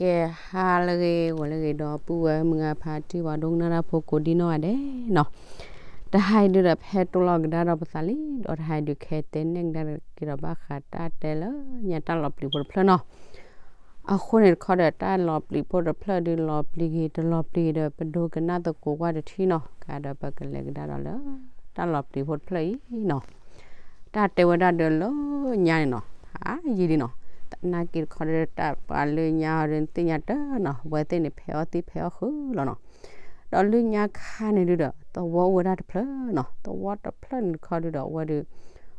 ကဲ ဟါလၢအဂ့ၤ ဂီၤလၢအဂ့ၤ ဒီပုၢ်ဝဲၢ်မုၢ်ဂၤဖါတံၢ် ပှၤဒိကနၣ်တၢ်ဖိကိးဒံနီၢ်ဂၤဒဲးနီၤ, တဟါအံၤဒုဒီး ဖဲတိၢ်လီၤကဒါဒီးပသးလံ ဒီးတဟါအံၤဒုးခဲတဲနဲၣ်ကဒါက့ၤဒီးဘၣ်ဃးတၢ်တဲလၢညါတၢ်လီၤပျံၤဖိတဖျၢၣ်နီၤ. အဃိန့ၣ်တခီဒီး တၢ်လီၤပျံၤဖိတဖျၢၣ်ဒုး လီၤပျံၤဂ့ၤ တလီၤပျံၤဂ့ၤဒီး ပဒိကနၣ်သကိးကွၢ်တထံၣ်နီၤ, ကဒီးပကလဲၤကဒါဒီးလၢ တၢ်လီၤပျံၤဖိတဖျၢၣ်အံၤနီၤ. တၢ်တဲဝဲဒၣ်ဒီးလၢညါန့ၣ်နီၤ, ဖးယံာ်လံနီၤ, သနာ်က့တခီဒီး တၢ်ပှၤလၢညါအီၤဒုး သ့ၣ်ညါတၢ်နီၤ, အဝဲသ့ၣ်န့ၣ် ဖဲအီၣ်သံၣ်ဖဲအီၣ်ဃုာ်လီၤနီၤ. ဒီးလၢညါခါန့ၣ်ဒုဒီး သဝီအိၣ်ဝဲဒၣ်တဖျၢၣ်နီၤ, သဝီတဖျၢၣ်န့ၣ်တခီဒုဒီး အဝဲဒုး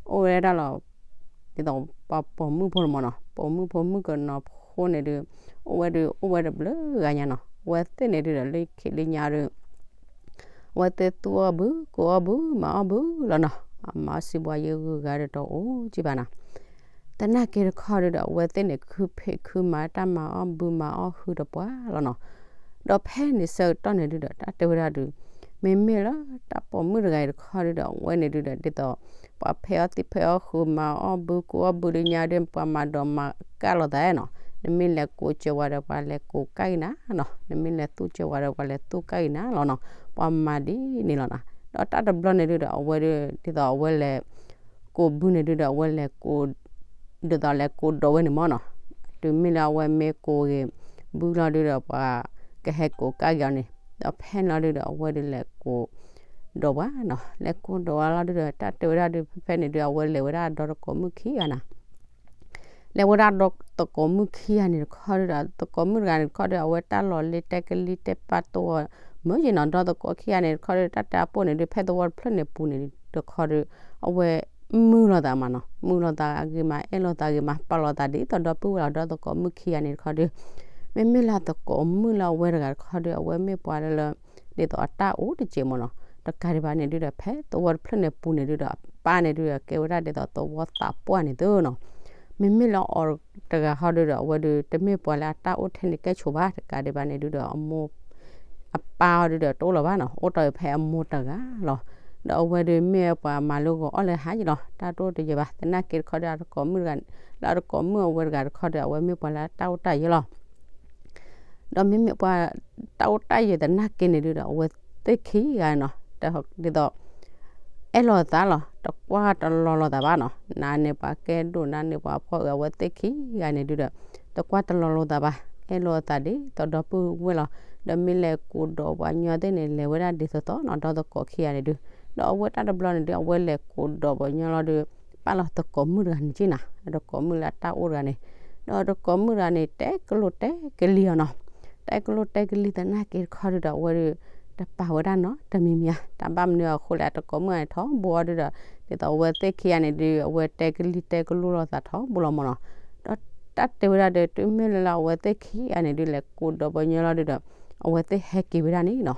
အိၣ်ဝဲဒၣ်လီၤ ဒ်သိးပှၤပိာ်မုၣ်ဖိလီၤမၢ်နီၤ, ပိာ်မုၣ်ဖိမုၣ်ကနီၤဖိန့ၣ်ဒုး အိၣ်ဝဲဒုး အိၣ်ဝဲတဘျုးဂၤညါနီၤ, အဝဲသ့ၣ်န့ၣ်ဒုဒီး လၢခံလၢညါဒုး အဝဲသ့ၣ်သူၣ်အီၣ်ဘု ကိးအီၣ်ဘု မၤအီၣ်ဘုလီၤနီၤ, အမၤအီၣ်စံးဘှါယဲၢ်ဂုၤဂၤဒီးတအိၣ်ကံဘၣ်နီၤ. သနာ်က့တခီဒုဒီး အဝဲသ့ၣ်န့ၣ် ခုဖံးခုမၤတၢ်မၤအီၣ်ဘုမၤအီၣ်ဟုတပှၢ်လီၤနီၤ. ဒီးဖဲန့ၣ်ဆၢကတီၢ်န့ၣ်ဒုဒီး တၢ်တဲဝဲဒၣ်ဒုး မ့မ့ၢ်လၢတၢ်ပိာ်မုၣ်တဂၤအံၤတခီဒုဒီး အဝဲန့ၣ်ဒုဒီး ဒ်သိး ပှၤဖဲအီၣ်သံၣ်ဖဲအီၣ်ဃုာ် မၤအီၣ်ဘုကိးအီၣ်ဘုလၢညါဒုး ပှၤမၤဒိးမၤကၢ်လိာ်သးနီၤ, နမ့ၢ်လဲၤကိးစၢၤဝဲဒီး ပှၤလဲၤကိးကၢ်ဂံၢ်နၤနီၤ, နမ့ၢ်လဲၤသူၣ်စၢၤဝဲဒီး ပှၤလဲၤသူၣ်ကၢ်ဂံၢ်နၤလီၤနီၤ, ပှၤမၤဒ်န့ၣ်လီၤနီၤ. ဒီးတၢ်တဘျီန့ၣ်ဒုဒီး အဝဲဒုး ဒ်သိးအဝဲလဲၤ ကိးဘုန့ၣ်ဒုဒီး အဝဲလဲၤကိး ဒ်သိးလဲၤကိးဒိးဝဲန့ၣ်မၢ်နီၤ, တုၤမ့ၢ်လၢအဝဲမ့ၢ်ကိးဂ့ၤဘုလီၤဒုဒီး ပှၤကဟဲကိးကၢ်က့ၤအီၤန့ၣ်, ဒီးဖဲန့ၣ်လီၤဒုဒီး အဝဲဒုးလဲၤကိးဒိးပှၤနီၤ, လဲၤကိးဒိးဝဲလီၤဒုဒီး တၢ်တဲဝဲဒၣ်ဒုး ဖဲဖဲန့ၣ်ဒုး အဝဲလဲၤဝဲဒၣ်ဒီသကိးမုၣ်ခံဂၤနီၤ. လဲၤဝဲဒၣ်ဒီသကိးမုၣ်ခံဂၤန့ၣ်တခီဒုဒီး သကိးမုၣ်တဂၤန့ၣ်တခီဒီး အဝဲတၢ်လီၤလ့တဲကလံၤတဲပာ်တိၢ်အီၤ မ့ၢ်ယနီၤ, ဒီသကိးခံဂၤန့ၣ်တခီဒီး တၢ်တဲအပိၢ်န့ၣ်ဒုး ဖဲသဝီတဖျၢၣ်န့ၣ်ပူၤန့ၣ်တခီဒီး အဝဲမုာ်လိာ်သးမၢ်နီၤ, မုာ်လိာ်သးဂ့ၤမး အဲၣ်လိာ်သးဂ့ၤမး ပာ်လိာ်သးဒ်သိးဒီပုၢ်ဝဲၢ်လီၤ. ဒီသကိးမုၣ်ခံဂၤန့ၣ်တခီဒီး မ့မ့ၢ်လၢသကိးမုၣ်လၢအဝဲတဂၤတခီဒီး အဝဲမ့ၢ်ပှၤလၢလၢ ဒ်သိးအတၢ်အိၣ်တစဲးမၢ်နီၤ, တကးဒံးဘၣ်န့ၣ်ဒုဒီး ဖဲသဝီတဖျၢၣ်န့ၣ်ပူၤန့ၣ်ဒုဒီး အပၢ်န့ၣ်ဒုဒီး ကဲဝဲဒၣ်ဒ်သိးသဝီသးပှၢ်န့ၣ်သုနီၤ. မ့မ့ၢ်လၢအီၤတဂၤဃီဒုဒီး အဝဲဒုး တမ့ၢ်ပှၤလၢအတၢ်အိၣ်ထဲန့ၣ်ကဲဆိးဘၣ်, တကးဒံးဘၣ်န့ၣ်ဒုဒီး အမိၢ် အပၢ်အီၤဒုဒီးတအိၣ်လၢၤဘၣ်နီၤ, အိၣ်တ့ၢ်ဖဲအမိၢ်တဂၤလီၤ. ဒီးအဝဲဒုးမ့ၢ်ပှၤမၤလၢဂီၤအီၣ်လၢဟါယံၤလီၤ, တၢ်တအိၣ်တယဲၢ်ဘၣ်. သနာ်က့တခီဒီး အသကိးမုၣ်တဂၤ လၢအသကိးမုၣ်အဝဲတဂၤတခီဒီး အဝဲမ့ၢ်ပှၤလၢတၢ်အိၣ်တၢ်ယဲၢ်လီၤ. ဒီးမ့မ့ၢ်ပှၤတၢ်အိၣ်တၢ်ယဲၢ်သနာ်က့န့ၣ်ဒုဒီး အဝဲသ့ၣ်ခံဂၤနီၤ ဒ်သိး အဲၣ်လိာ်သးလီၤ, တကွၢ်တလီၤလိာ်သးဘၣ်နီၤ, နၤန့ၣ်ပှၤကဲဒိၣ် နၤန့ၣ်ပှၤဖှီၣ်အၢ, အဝဲသ့ၣ်ခံဂၤန့ၣ်ဒုဒီး တကွၢ်တလီၤလိာ်သးဘၣ်, အဲၣ်လိာ်သးဒ်သိးဒီပုၢ်ဝဲၢ်လီၤ. ဒီးမ့ၢ်လဲၤကိးဒိးပှၤညီသ့ၣ်န့ၣ် လဲၤဝဲဒၣ်ဒ်သိးသိးနီၤ, ဒီးသကိးခံဂၤန့ၣ်ဒု, ဒီးအဝဲတၢ်တဘျီန့ၣ်ဒု အဝဲလဲၤကိးဒိးပှၤညီလီၤဒု ပာ်လီၤသကိးမုၣ်တဂၤန့ၣ်က့နီၤ, သကိးမုၣ်လၢအတၢ်အိၣ်တဂၤန့ၣ်, ဒီးသကိးမုၣ်တဂၤန့ၣ် တဲကလိာ်တဲကလံၤအီၤနီၤ, တဲကလိာ်တဲကလံၤသနာ်က့တခီဒုဒီး အဝဲဒု တပာ်ဝဲဒၣ်နီတမံၤမံၤဧါ, တၢ်ဘၣ်မနုၤအဃိလဲၣ်, သကိးမုၣ်ဂၤန့ၣ် ထီဘိအီၤဒုဒီး ဒ်သိးအဝဲသ့ၣ်ခံဂၤန့ၣ်ဒု အဝဲတဲကလံၤတဲကလိာ်လိာ်သးထီဘိလီၤမၢ်နီၤ. ဒီးတၢ်တဲဝဲဒၣ်ဒီး တုၤမ့ၢ်လၢလၢအဝဲသ့ၣ်ခံဂၤန့ၣ်ဒု လဲၤကိးဒိးပှၤညီလီၤဒုဒီး အဝဲသ့ၣ်ဟဲက့ၤဝဲဒၣ်န့ၣ်နီၤ,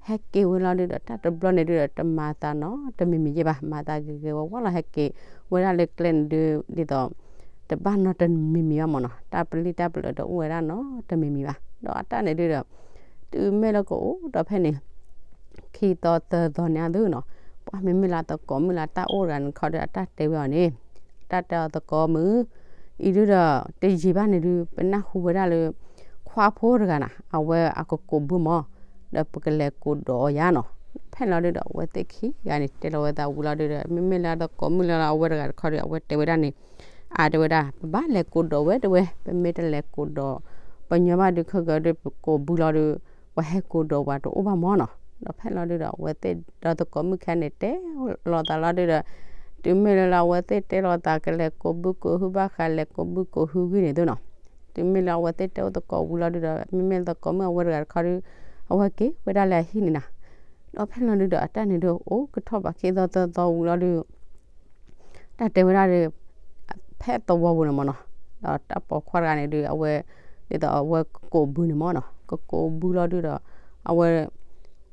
ဟဲက့ၤဝဲလီၤဒုဒီး တၢ်တဘျီန့ၣ်ဒုဒီး တမၤသးနီတမံၤမံၤယဲၢ်ဘၣ်, မၤသးဂ့ၤဂ့ၤဝါဝါလီၤ, ဟဲက့ၤဝဲဒၣ်လၢကျဲန့ၣ်ဒု ဒ်သိး တဘၣ်နီတမံၤမံၤဘၣ်မၢ်နီၤ, တၢ်ပလံၣ်တၢ်ပလၢၤတအိၣ်ဝဲဒၣ်နီတမံၤမံၤဘၣ်. ဒီးအတၢ်န့ၣ်ဒုဒီး တုၤမ့ၢ်လၢကအိၣ်ဒီးဖဲန့ၣ် ခံသီသၢသီန့ၣ်အသုနီၤ, ပှၤမ့မ့ၢ်လၢသကိးမုၣ်လၢတၢ်အိၣ်တဂၤန့ၣ်တခီဒီး အတၢ်တဲဝဲအီၤန့ၣ်, တၢ်တဲအီၤသကိးမုၣ် အံၤဒုဒီး တယံာ်ဘၣ်န့ၣ်ဒု ပနၢ်ဟူဝဲဒၣ်လၢ ခွါဖိတဂၤနီၤ အဝဲအကကိးဘုမၢ်, ဒီးပကလဲၤကိးဒိးအီၤယါနီၤ. ဖဲန့ၣ်လီၤဒုဒီး အဝဲသ့ၣ်ခံဂၤန့ၣ် တဲလီၤဝဲသးဝံၤလီၤဒုဒီး မ့မ့ၢ်လၢသကိးမုၣ်လၢအဝဲတဂၤတခီဒီး အဝဲတဲဝဲဒၣ်န့ၣ်, အတဲဝဲဒၣ် ပဘၣ်လဲၤကိးဒိးဝဲတဲဝဲ, ပမ့ၢ်တလဲၤကိးဒိး ပှၤညီဘၣ်ဒု ခဲကဒီး ပကိးဘုလီၤဒု ပှၤဟဲကိးဒိးပှၤတအိၣ်ဘၣ်မၢ်နီၤ. ဒီးဖဲလီၤဒုဒီး အဝဲသ့ၣ်ဒီးသကိးမုၣ်ခံဂၤန့ၣ် တဲလိာ်သးလီၤဒုဒီး တုၤမ့ၢ်လၢလၢအဝဲသ့ၣ်တဲလိာ်သး ကလဲၤကိးဘုကိးဟုဘၣ်ဃး လဲၤကိးဘုကိးဟုဂံၢ်န့ၣ်သုနီၤ. တုၤမ့ၢ်လၢအဝဲသ့ၣ်တဲအိၣ်သကိးဝံၤလီၤဒုဒီး မ့မ့ၢ်သကိးမုၣ်အဝဲတဂၤတခီဒု အဝဲက့ၤဝဲဒၣ်လၢအဟံၣ်န့ၣ်နီၤ. ဒီးဖဲလီၤဒုဒီး အတၢ်န့ၣ်ဒု အိၣ်ကထီၣ်ဘၣ်ခံသီသၢသီဝံၤလီၤဒု တၢ်တဲဝဲဒၣ်ဒီး ဖဲသဝီပူၤန့ၣ်မၢ်နီၤ, ဒီးတၢ်ပိာ်ခွါတဂၤန့ၣ်ဒု အဝဲ ဒ်သိးအဝဲကကိးဘုန့ၣ်မၢ်နီၤ, ကကိးဘုလီၤဒုဒီး အဝဲ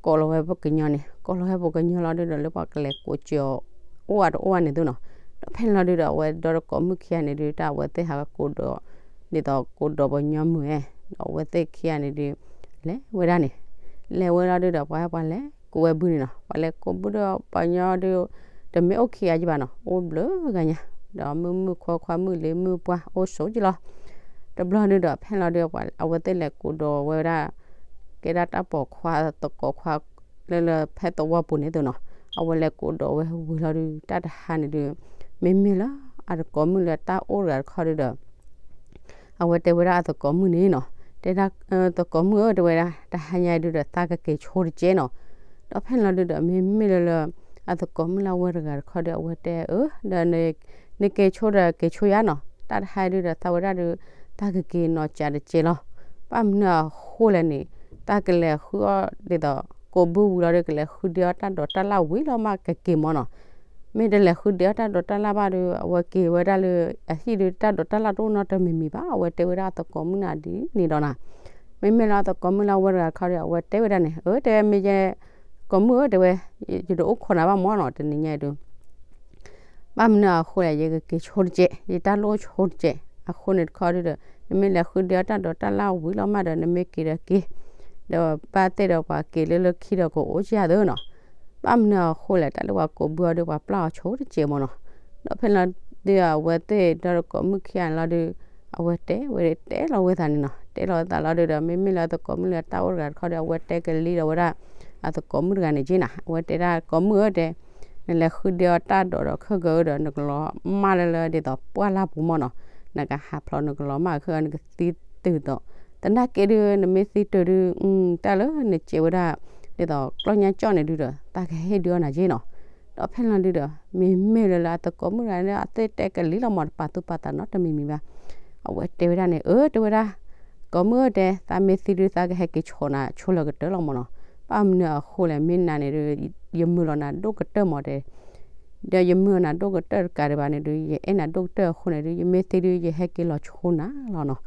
ကိးလီၤဝဲပှၤကညီန့ၣ်, ကိးလီၤဝဲပှၤကညီလီၤဒုဒီး လၢပှၤကလဲၤကိးစၢၤအီၤ အိၣ်အတအိၣ်ဘၣ်န့ၣ်သုနီၤ. ဒီးဖဲန့ၣ်လီၤဒုဒီး အဝဲဒီးသကိးမုၣ်ခံဂၤန့ၣ်ဒု တၢ်အဝဲသ့ၣ်ဟးကိးဒိး ဒ်သိးကိးဒိးပှၤညီမုၣ်ဧဲ, ဒီးအဝဲသ့ၣ်ခံဂၤန့ၣ်ဒု လဲၤဝဲဒၣ်န့ၣ်, လဲၤဝဲလီၤဒုဒီး ပှၤဟဲပှၤလဲၤကိးဝဲဘုန့ၣ်နီၤ, ပှၤလဲၤကိးဘုဒီးပှၤညီဒု တမ့ၢ်အိၣ်ခံဂၤကဘၣ်နီၤ, အိၣ်ဘျုးဂၤညါ, ဒီးမုၣ်မုၣ်ခွါခွါ မုၣ်လ့မုၣ်ပှၢ် အိၣ်ဆိးက့လီၤ. တဘျီဒုဒီး ဖဲလီၤဒု အဝဲသ့ၣ်လဲၤကိးဒီးဝဲဒၣ် ကဲဒၣ်တၢ်ပိာ်ခွါသကိးခွါ လၢလၢဖဲသဝီပူၤန့ၣ်သိးနီၤ, အဝဲလဲၤကိးဒီးဝဲဝံၤလီၤဒု တၢ်တဟါန့ၣ်ဒု မ့မ့ၢ်လၢအသကိးမုၣ်လၢတၢ်အိၣ်တဂၤတခီဒုဒီး အဝဲတဲဝဲဒၣ်အသကိးမုၣ်န့ၣ်နီၤ, တဲဒၣ် သကိးမုၣ်ဧၢ တဲဝဲဒၣ် တဟါညါဒုဒီး သးကက့ၤဆိတကဲနီၤ. ဒီးဖဲလီၤဒုဒီး မ့မ့ၢ်လၢလၢ အသကိးမုၣ်လၢအဝဲတဂၤတခီဒီး အဝဲတဲအၢ ဒီး နက့ၤဆိဒီးက့ၤဆိယါနီၤ, တၢ်တဟါဒုဒီး သးဝဲဒၣ်ဒု သးကက့ၤနီၤကးတကဲလီၤ. ဘၣ်မနုၤအဃိလဲၣ်န့ၣ် သးကလဲၤဃုအီၣ်ဒ်သိး ကိးဘုဝံၤလီၤဒု ကလဲၤဃုဒ့အီၣ်တၢ်ဒိးတၢ်လၣ်ဝံၤလီၤမးကက့ၤမၢ်နီၤ. မ့ၢ်တလဲၤဃုဒ့အီၣ်တၢ်ဒိးတၢ်လၣ်ဘၣ်ဒု အဝဲက့ၤဝဲဒၣ်လၢအဟံၣ်ဒု တၢ်ဒိးတၢ်လၣ်တအိၣ်နီတမံၤမံၤဘၣ်. အဝဲတဲဝဲဒၣ်အသကိးမုၣ်နၤဒ်န့ၣ်ဒီးနၤ, မ့မ့ၢ်လၢအသကိးမုၣ်လၢအဝဲတဂၤတခီဒီး အဝဲတဲဝဲဒၣ်န့ၣ် အၢ တဲဝဲ မ့ၢ်ယဲ သကိးမုၣ်ဧၢ တဲဝဲ ယတအိၣ်ခိးနၤဘၣ်မၢ်နီၤ တနံၤညါအံၤဒု ဘၣ်မနုၤအဃိလဲၣ် ယကက့ၤဆိတကဲး ယတၢ်လိၣ်ဆိတကဲး အဃိန့ၣ်တခီဒုဒီး နမ့ၢ်လဲၤဃုဒ့အီၣ်တၢ်ဒိးတၢ်လၣ်ဝံၤလီၤမးဒီး နမ့ၢ်က့ၤဒီးက့ၤ, ဒီးဘၣ်သ့ၣ်ဒီးပှၤက့ၤလၢလၢခံဒီးကအိၣ်ကယၤသၢနီၤ. ဘၣ်မနုၤအဃိလဲၣ် တၢ်လၢပှၤကိးဘုအီၤဒု ပှၤပျၢ်အီၤဆိတကဲးမၢ်နီၤ. ဒီးဖဲလီၤဒုအဝဲသ့ၣ်ဒီးသကိးမုၣ်ခံဂၤန့ၣ်လီၤဒု အဝဲတဲဝဲတဲလီၤဝဲသးန့ၣ်နီၤ, တဲလီၤဝဲသးလီၤဒုဒီး မ့မ့ၢ်လၢသကိးမုၣ်လၢတၢ်အိၣ်တဂၤတခီဒီး အဝဲတဲကလံဒီးဝဲဒၣ် အသကိးမုၣ်တဂၤန့ၣ်က့နီၤ, အဝဲတဲဒၣ်သကိးမုၣ်ဧၢ တဲ နလဲၤဃုဒ့အီၣ်တၢ်ဒိးဒီးခဲကၢအၢဒီး နကလီၤမၢ်လၢလၢဒ်သိးပှၢ်လၢ်ပူၤမၢ်နီၤ, နကဟးဖျိးနကလီၤမၢ်ခဲ နကသံတုၤသိး, သနာ်က့ဒု နမ့ၢ်သံတုၤဒု တၢ်လၢနကဲဝဲဒၣ် ဒ်သိးကျီၢ်ညါကၠီၣ်န့ၣ်ဒုဒီး သးကဟဲဟ့ၣ်ဒုအီၣ်နၤက့နီၤ. ဒီးဖဲလီၤဒုဒီး မ့မ့ၢ်လၢလၢအသကိးမုၣ်တဂၤန့ၣ် အသ့ၣ်တဲကလံလီၤမၢ် တပာ်သူၣ်ပာ်သးနီတမံၤမံၤဘၣ်. အဝဲတဲဝဲဒၣ်န့ၣ် အၢ တဲဝဲဒၣ် သကိးမုၣ်ဧၢ တဲ သးမ့ၢ်သံဒုသးကဟဲက့ၤဆိနၤဆိလၢကတၢၢ်လီၤမၢ်နီၤ, ဘၣ်မနုၤအဃိလဲၣ် မ့ၢ်နၤန့ၣ်ဒု ယမုာ်လီၤနၤဒိၣ်ကတၢၢ်မၢ်တဲ ဒီးယမုာ်လီၤနၤဒိၣ်ကတၢၢ်တကးဒံးဘၣ်န့ၣ်ဒု ယအဲၣ်နၤဒိၣ်ကတၢၢ်အဃိန့ၣ်ဒု ယမ့ၢ်သံဒု ယဟဲက့ၤလီၤဆိနၤလီၤနီၤ.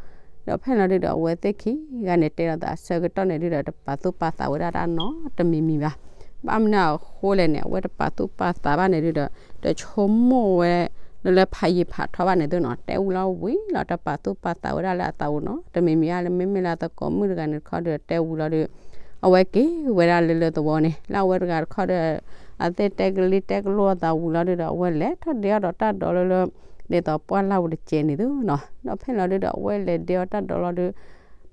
ဒီးဖဲလီၤဒုဒီး အဝဲသ့ၣ်ခံဂၤန့ၣ် တဲလီၤသးအဆၢကတီၢ်န့ၣ်ဒုဒီး တပာ်သူၣ်ပာ်သးဝဲဒၣ်တၢ်နီတမံၤမံၤဘၣ်. ဘၣ်မနုၤအဃိလဲၣ်န့ၣ် အဝဲတပာ်သူၣ်ပာ်သးဘၣ်န့ၣ်ဒုဒီး တဆိကမိၣ်ဝဲ လၢလၢဖးယံာ်ဖးထီဘၣ်န့ၣ်သုနီၤ, တဲဝံၤလီၤဝံၤလီၤ တပာ်သူၣ်ပာ်သးဝဲဒၣ်လၢအသးအိၣ်နီတမံၤမံၤဧါ, လၢမ့မ့ၢ်လၢအသကိးမုၣ်တဂၤန့ၣ်တခီဒီး တဲဝံၤလီၤဒု အဝဲက့ၤဝဲဒၣ်လၢလၢသဝီန့ၣ် လၢအဝဲတဂၤတခီဒီး အသ့ၣ်တဲကလံတဲကလိအသးဝံၤလီၤဒုဒီး အဝဲလဲၤထီၣ်ဒ့အီၣ်ဒီးတၢ်ဒိးလၢလၢ ဒ်သိးပှၢ်လၢ်ပူၤတကဲးန့ၣ်သုနီၤ. ဒီးဖဲလီၤဒုဒီး အဝဲလဲၤဒ့အီၣ်တၢ်ဒိးလီၤဒု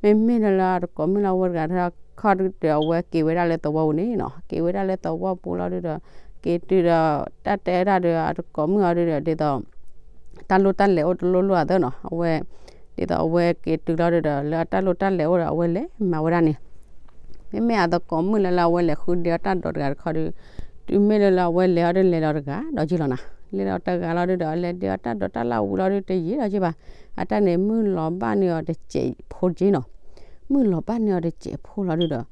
မ့မ့ၢ်လၢလၢအသကိးမုၣ်လၢအဝဲတဂၤတခီဒီး အဝဲက့ၤဝဲဒၣ်လၢသဝီပူၤန့ၣ်နီၤ, က့ၤဝဲဒၣ်လၢသဝီပူၤလီၤဒုဒီး က့ၤတုၤဒီး တၢ်တဲဒၣ်ဒီးအသကိးမုၣ်အီၤဒုဒီး ဒ်သိး တၢ်လိၣ်တၢ်လဲၤအိၣ်တလိၣ်လိၣ်အသၢနီၤ, အဝဲ ဒ်သိးအဝဲက့ၤတုၤလီၤဒုဒီး လၢအတၢ်လိၣ်တၢ်လဲၤအိၣ်ဒီး အဝဲလဲၤမၤဝဲဒၣ်န့ၣ် မ့မ့ၢ်အသကိးမုၣ်လၢလၢအဝဲလဲၤဃုဒ့အီၣ်တၢ်ဒိးတဂၤတခီဒီး တုၤမ့ၢ်လၢလၢအဝဲလဲၤအီၤဒုလဲၤလီၤတဂၤဒီးက့ၤလီၤနီၤ, လဲၤလီၤတဂၤလီၤဒုဒီး လဲၤဒ့အီၣ်တၢ်ဒိးတၢ်လၢ်ဝံၤလီၤဒုတယံာ်ဒီးက့ၤဘၣ်, အတၢ်န့ၣ်မုၢ်လီၤဘၣ်န့ၢ်အီၤတစဲးဖိက့နီၤ, မုၢ်လီၤဘၣ်န့ၢ်အီၤတစဲးဖိလီၤဒုဒီး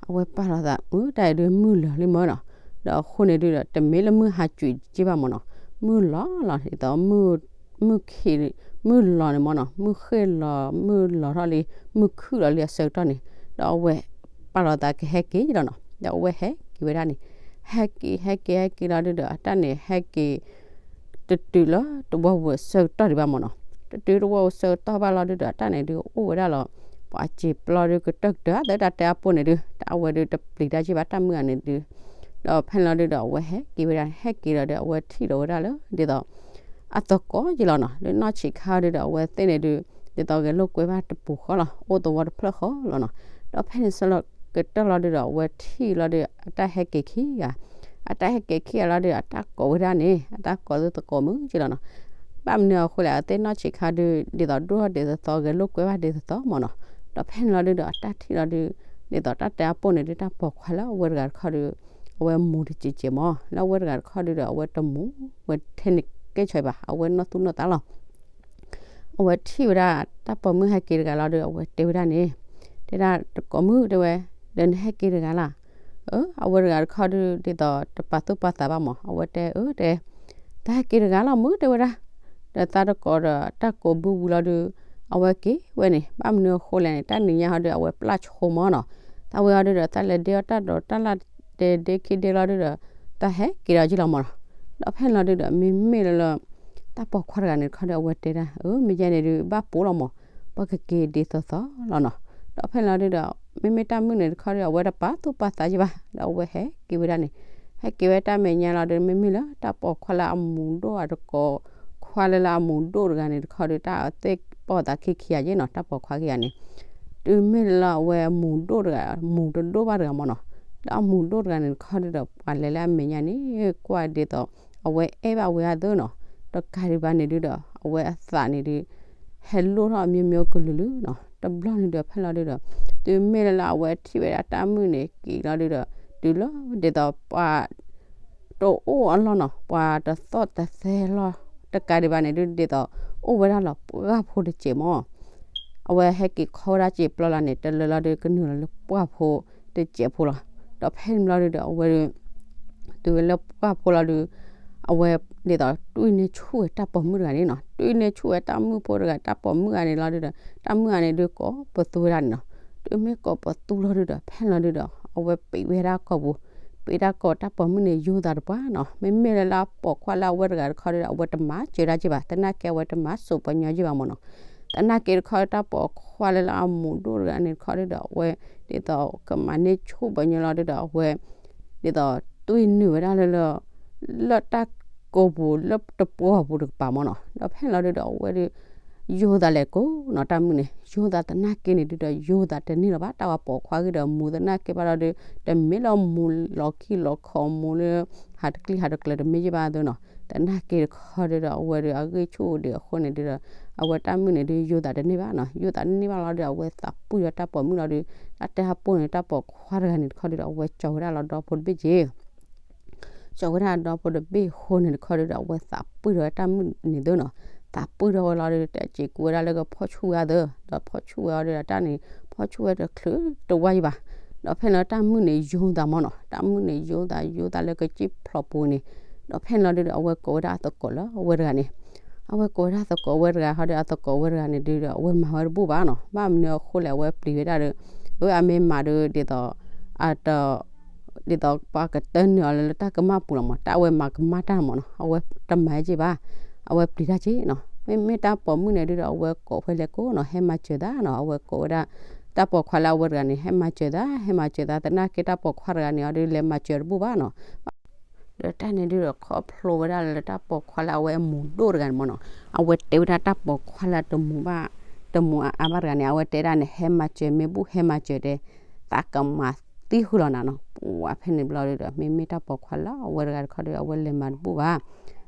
အဝဲပာ်လီၤသး အတၢ်အံၤဒုမုၢ်လၢာ်လံမၢနီၤ, ဒီးအဃိန့ၣ်ဒုဒီး တမ့ၢ်လၢမုၢ်ဟးကွံာ်က့ဘၣ်မၢနီၤ, မုၢ်လီၤလီၤ ဒ်သိး မုၢ်ခံ မုၢ်လီၤန့ၣ်မၢနီၤ, မုၢ်ဃ့ၢ်လီၤ မုၢ်လီၤထီၣ်လံ မုၢ်ခုၣ်လီၤလံအဆၢကတီၢ်န့ၣ်, ဒီးအဝဲပာ်လီၤသးကဟဲက့ၤလီၤနီၤ, ဒီးအဝဲဟဲက့ၤဝဲဒၣ်န့ၣ်, ဟဲက့ၤ ဟဲက့ၤ ဟဲက့ၤလီၤဒုဒီး အတၢ်န့ၣ်ဟဲက့ၤ တတုၤလၢတဝီပူၤအဆၢကတီၢ်ဒံးဘၣ်မၢနီၤ, တတုၤတဝီပူၤအဆၢကတီၢ်ဘၣ်လီၤဒုဒီး အတၢ်န့ၣ်ဒုအိၣ်ဝဲဒၣ်လီၤ, ပှၤစံာ်ပျီဒုကတၢၢ်ကတၢၢ်သၢတၢ်တဲအပိၢ်န့ၣ်ဒု တၢ်အဝဲဒုတပျံၤတၢ်က့ဘၣ်တၢ်မုၢ်ဂၤန့ၣ်ဒု ဒီးဖဲလီၤဒုဒီး အဝဲဟဲက့ၤဝဲဒၣ် ဟဲက့ၤလီၤဒီး အဝဲထံၣ်လီၤဝဲဒၣ်လၢ ဒ်သိး အသကိးက့လီၤနီၤ, လၢနီၢ်ဆံးခါဒုဒီး အဝဲသ့ၣ်န့ၣ်ဒု ဒ်သိးဂဲၤလိာ်ကွဲဘၣ်တပူၤဃီလီၤ, အိၣ်သဝီတဖျၢၣ်ဃီလီၤနီၤ, ဒီးဖဲန့ၣ်ဆၢလီၤကတၢၢ်လီၤဒုဒီး အဝဲထံၣ်လီၤဒု အတၢ်ဟဲက့ၤခံဂၤ, အတၢ်ဟဲက့ၤခံဂၤလီၤဒု အတၢ်ကိးဝဲဒၣ်န့ၣ် အတၢ်ကိးလၢသကိးမုၣ်က့လီၤနီၤ, ဘၣ်မနုၤအဃိလဲၣ် အသ့ၣ်နီၢ်ဆံးခါဒု ဒ်သိးဒိၣ်ထီၣ်ဒ်သိးသိးဂဲၤလိာ်ကွဲဘၣ်ဒ်သိးသိးမၢနီၤ, ဒီးဖဲန့ၣ်လီၤဒုဒီး အတၢ်ထံၣ်လီၤဒု ဒ်သိးတၢ်တဲအပိၢ်န့ၣ်ဒု တၢ်ပိာ်ခွါလၢအဝဲတဂၤတခီဒု အဝဲမူၤတစဲးကဲးမၢ, လၢအဝဲတဂၤတခီဒုဒီး အဝဲတမူၤဝဲထဲန့ၣ်ကဲဆီဘၣ် အဝဲနီၢ်သူၣ်နီၢ်သးလီၤ, အဝဲထံၣ်ဝဲဒၣ် တၢ်ပိာ်မုၣ်ဟဲက့ၤတဂၤလီၤဒု အဝဲတဲဝဲဒၣ်န့ၣ်, တဲဒၣ်သကိးမုၣ်တဲဝဲ, ဒီးနဟဲက့ၤတဂၤလၢ်, အဝဲတဂၤတခီဒု ဒ်သိးတပာ်သူၣ်ပာ်သးဘၣ်မၢ, အဝဲတဲအၢတဲ တၢ်ဟဲက့ၤတဂၤလီၤမုၣ်တဲဝဲဒၣ်, ဒီးသးတကိးဒီးတၢ်ကိးဘုဝံၤလီၤဒု အဝဲက့ၤဝဲန့ၣ် ဘၣ်မနုၤအဃိလဲၣ်န့ၣ် တၢ်နံၤညါဟီဒု အဝဲပျၢ်ဆိမၢနီၤ, တၢ်ဝဲဟီဒုဒီး တၢ်လဲၤဒ့အီၣ်တၢ်ဒိးတၢ်လၢ်တဲဒ့ခံဒ့လီၤဒုဒီး တၢ်ဟဲက့ၤဒီးက့လီၤမၢနီၤ, ဒီးဖဲန့ၣ်လီၤဒုဒီး မ့မ့ၢ်လၢလၢ တၢ်ပိာ်ခွါတဂၤန့ၣ်တခီဒီး အဝဲတဲဒၣ် အၢ မ့ၢ်ယဲန့ၣ်ဒု ဘၣ်ပိာ်လီၤမၢ, ပှၤကက့ၤဒ်သိးသိးလီၤနီၤ, ဒီးဖဲန့ၣ်လီၤဒုဒီး မ့မ့ၢ်တၢ်မုၣ်န့ၣ်တခီဒီး အဝဲတပာ်သူၣ်ပာ်သးက့ဘၣ် ဒီးအဝဲဟဲက့ၤဝဲဒၣ်န့ၣ်, ဟဲက့ၤဝဲတၢ်မဲာ်ညါလီၤဒု မ့မ့ၢ်လၢတၢ်ပိာ်ခွါလၢအမူၤဒိၣ်အတကိးခွါလၢလၢအမူၤဒိၣ်တဂၤန့ၣ်တခီဒီး တၢ်အသ့ၣ် အဝဲအီၣ်သးခံခံဂၤယ့ၣ်နီၤ, တၢ်ပိာ်ခွါခံဂၤန့ၣ်, တုၤမ့ၢ်လၢအဝဲအမူၤဒိၣ်တဂၤ, မူၤတဒိၣ်ဘၣ်တဂၤမၢ်နီၤ, ဒီးအမူၤဒိၣ်တဂၤန့ၣ်တခီဒုဒီး ပှၤလဲၤလၢအမဲာ်ညါန့ၣ် ကွၢ်ဒ်သိး အဝဲအဲၣ်ဘၣ်ဝဲအသိးနီၤ, တကးဒံးဘၣ်န့ၣ်ဒုဒီး အဝဲအသးန့ၣ်ဒု ဟဲလိၣ်ထီၣ်မျိုးမျိုးကလုာ်လုာ်နီၤ, တဘျီန့ၣ်ဒုးဖဲလီၤဒုဒီး တုၤမ့ၢ်လၢအဝဲထံၣ်ဝဲဒၣ်တၢ်မုၣ်န့ၣ် က့ၤလီၤဒုဒီး တုၤလီၤဒ်သိးပှၤ တအိၣ်အလီၢ်နီၤ, ပှၤတသီၣ်တသဲလီၢ်, တကးဒံးဘၣ်န့ၣ်ဒု ဒ်သိး အိၣ်ဝဲဒၣ်လီၤပှၢ်ဖိတစဲးမၢ်, အဝဲဟဲက့ၤခီဝဲဒၣ်စံာ်ပျီလီၤန့ၣ် တလၢလီၤဒု ကနုာ်လီၤလၢပှၢ်ဖိတစဲးဖိလီၤ, ဒီးဖဲန့ၣ်ဘျီဒုဒီး အဝဲဒု တုၤဝဲလၢပှၢ်ဖိလီၤဒု အဝဲ ဒ်သိးတွံၢ်န့ၢ်ဆူၣ်ဝဲတၢ်ပိာ်မုၣ်တဂၤန့ၣ်နီၤ, တွံၢ်န့ၢ်ဆူၣ်ဝဲတၢ်မုၣ်ဖိတဂၤ တၢ်ပိာ်မုၣ်တဂၤန့ၣ်လီၤဒုဒီး တၢ်မုၣ်တဂၤန့ၣ်ဒု ကိးပသူဝဲဒၣ်န့ၣ်နီၤ, တုၤမ့ၢ်ကိးပသူလီၤဒုဒီး ဖဲလီၤဒုဒီး အဝဲပံးဝဲဒၣ်ကိာ်ပူၤ, ပံးတၢ်ကိာ်တၢ်ပိာ်မုၣ်န့ၣ် ယိၤသးတပှၢ်နီၤ, မ့မ့ၢ်လၢလၢအပိာ်ခွါလၢအဝဲတဂၤတခီဒုဒီး အဝဲတမၤစၢၤတၢ်က့ဘၣ်, သနာ်က့အဝဲတမၤစိးပှၤညီယ့ၢ်ဘၣ်မၢ်နီၤ, သနာ်က့တခီတၢ်ပိာ်ခွါလၢလၢအမူၤဒိၣ်တဂၤန့ၣ်တခီဒုဒီး အဝဲ ဒ်သိးကမၤန့ၢ်ဆူၣ်ပှၤညီလီၤဒုဒီး အဝဲ ဒ်သိးတွံၢ်နုာ်ဝဲဒၣ်လၢလၢ လၢတၢ်ကိာ်ပူၤလၢတပှၢ်ပူၤတကပၤမၢ်နီၤ, ဒီးဖဲလီၤဒုဒီး အဝဲဒု ယိၤသးလဲၤကိးနီၤ, တၢ်မုၣ်န့ၣ် ယိၤသးသနာ်က့န့ၣ်ဒုဒီး ယိၤသးတန့ၢ်လၢၤဘၣ်, တၢ်ဝဲပိာ်ခွါဂ့ၤဒီး မူၤသနာ်က့ဘၣ်လီၤဒု တမ့ၢ်လၢမူၤလီၤခံလီၤခီ မူၤလၢ ဟးတကျံၢ်ဟးတကျၢၤတမ့ၢ်ယ့ၢ်ဘၣ်အသိးနီၤ, သနာ်က့တခီဒုဒီး အဝဲဒုအဂ့ၢ်ဆူၣ်အိၣ်ဒံးအဃိန့ၣ်ဒုဒီး အဝဲတၢ်မုၣ်န့ၣ်ဒု ယိၤသးတန့ၢ်ဘၣ်နီၤ, ယိၤသးတန့ၢ်ဘၣ်လီၤဒု အဝဲသးပှံၢ်ဒီးတၢ်ပိာ်မုၣ်လီၤဒု, တၢ်တဲဟးပိာ်န့ၣ် တၢ်ပိာ်ခွါတဂၤန့ၣ်တခီဒုဒီး အဝဲကၠီၤဝဲဒၣ်လီၤဒီဖိတဘ့ၣ်က့ၤ ကၠီၤဝဲဒၣ်ဒီဖိတဘ့ၣ်အဃိန့ၣ်တခီဒုဒီး အဝဲသးပှံၢ်ထီၣ်ဝဲတၢ်မုၣ်န့ၣ်သ့နီၤ, သးပှံၢ်ထီၣ်ဝဲလီၤဒု တစံးကူဝဲဒၣ်လၢကဖီၣ်ဆူၣ်ဝဲအသိး, ဒီးဖီၣ်ဆူၣ်ဝဲအီၤဒုဒီးတၢ်န့ၣ် ဖီၣ်ဆူၣ်ဝဲတချုးတဝါယံၤဘၣ်, ဒီးဖဲန့ၣ်လီၤတၢ်မုၣ်န့ၣ်ယိၤသးမၢ်နီၤ, တၢ်မုၣ်န့ၣ်ယိၤသး ယိၤသးလၢကစံၣ်ဖျိးပူၤန့ၣ်, ဒီးဖဲန့ၣ်လီၤဒုဒီး အဝဲကိးဝဲဒၣ်အသကိးလၢအဝဲတဂၤန့ၣ် အဝဲကိးဝဲဒၣ်အသကိးအဝဲတဂၤဟီဒု အသကိးအဝဲတဂၤန့ၣ်ဒုဒီး အဝဲမၤဝဲတဘူၣ်ဘၣ်နီၤ, ဘၣ်မနုၤအဃိလဲၣ် အဝဲပျံၤဝဲဒၣ်ဒီး အဝဲအမ့ၢ်မၤဒု ဒ်သိး အတ ဒ်သိးပှၤကတၢၢ်နုာ်အီၤလၢတၢ်ကမၣ်ပူၤလီၤမၢ်, တၢ်အဝဲမၤကမၣ်တၢ်မၢ်နီၤ, အဝဲတမၤက့ဘၣ်, အဝဲပျံၤတၢ်က့နီၤ, မ့မ့ၢ်တၢ်ပိာ်မုၣ်န့ၣ်ဒုဒီး အဝဲကိးဖဲလဲၣ်ကိးနီၤ ဟဲမၤစၢၤသးနီၤ, အဝဲကိးဝဲဒၣ် တၢ်ပိာ်ခွါလၢအဝဲတဂၤန့ၣ် ဟဲမၤစၢၤသး ဟဲမၤစၢၤသး သနာ်က့တၢ်ပိာ်ခွါတဂၤန့ၣ်အီၤဒု လဲၤမၤစၢၤတဘူၣ်ဘၣ်နီၤ ဒီးတၢ်န့ၣ်ဒုဒီး ခီဖျိဝဲဒၣ်လၢတၢ်ပိာ်ခွါလၢအဝဲအမူၤဒိၣ်တဂၤန့ၣ်မၢ်နီၤ, အဝဲတဲဝဲဒၣ်တၢ်ပိာ်ခွါလၢတမူၤဘၣ်, တမူၤအါအါဘၣ်တဂၤန့ၣ် အဝဲတဲဒၣ်န့ၣ် ဟဲမၤစၢၤမ့ၢ်ဘူၣ် ဟဲမၤစၢၤတဲ, သးကမၤသံဃုာ်လီၤနၤနီၤ, ပှၤဖဲန့ၣ်ဘျီဒုဒီး မ့မ့ၢ်တၢ်ပိာ်ခွါလၢအဝဲတဂၤတခီဒီး အဝဲလဲၤမၤတဘူၣ်ဘၣ်,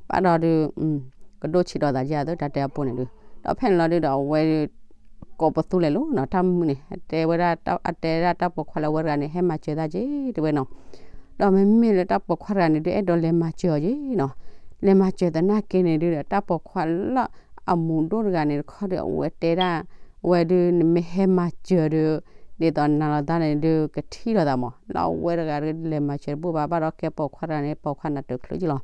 ဘၣ်ဒီးဒု ကဒိၣ်ဆံးဒီးသးယၤသၢ တၢ်တဲအပိန့ၣ်ဒု, ဒီးဖဲန့ၣ်လီၤဒုဒီး အဝဲ ကိးပသူလဲၣ်လိၤနီၤ, တၢ်မုၣ်န့ၣ် တဲဝဲဒၣ် အတဲဒၣ်တၢ်ပိာ်ခွါလၢအဝဲတဂၤန့ၣ် ဟဲမၤစၢၤသးက့ တဲဝဲနီၤ, ဒီးမ့မ့ၢ်လၢတၢ်ပိာ်ခွါတဂၤန့ၣ်ဒု အဲၣ်ဒိးလဲၤမၤစၢၤအီၤက့နီၤ, လဲၤမၤစၢၤသနာ်က့န့ၣ်ဒုဒီး တၢ်ပိာ်ခွါလၢအမူၤဒိၣ်တဂၤန့ၣ်တခီဒီး အဝဲတဲဒၣ် အဝဲဒု နမ့ၢ်ဟဲမၤစၢၤဒီး ဒ်သိးနၤလီၤသးန့ၣ်ဒု ကထံၣ်လိာ်သးမၢ်, လၢအဝဲတဂၤဒု လဲၤမၤစၢၤတဘူၣ်ဘၣ် ဘၣ်ဒီးကဲပိာ်ခွါတဂၤန့ၣ် ပိာ်ခွါနၢ်တချုးက့လီၤ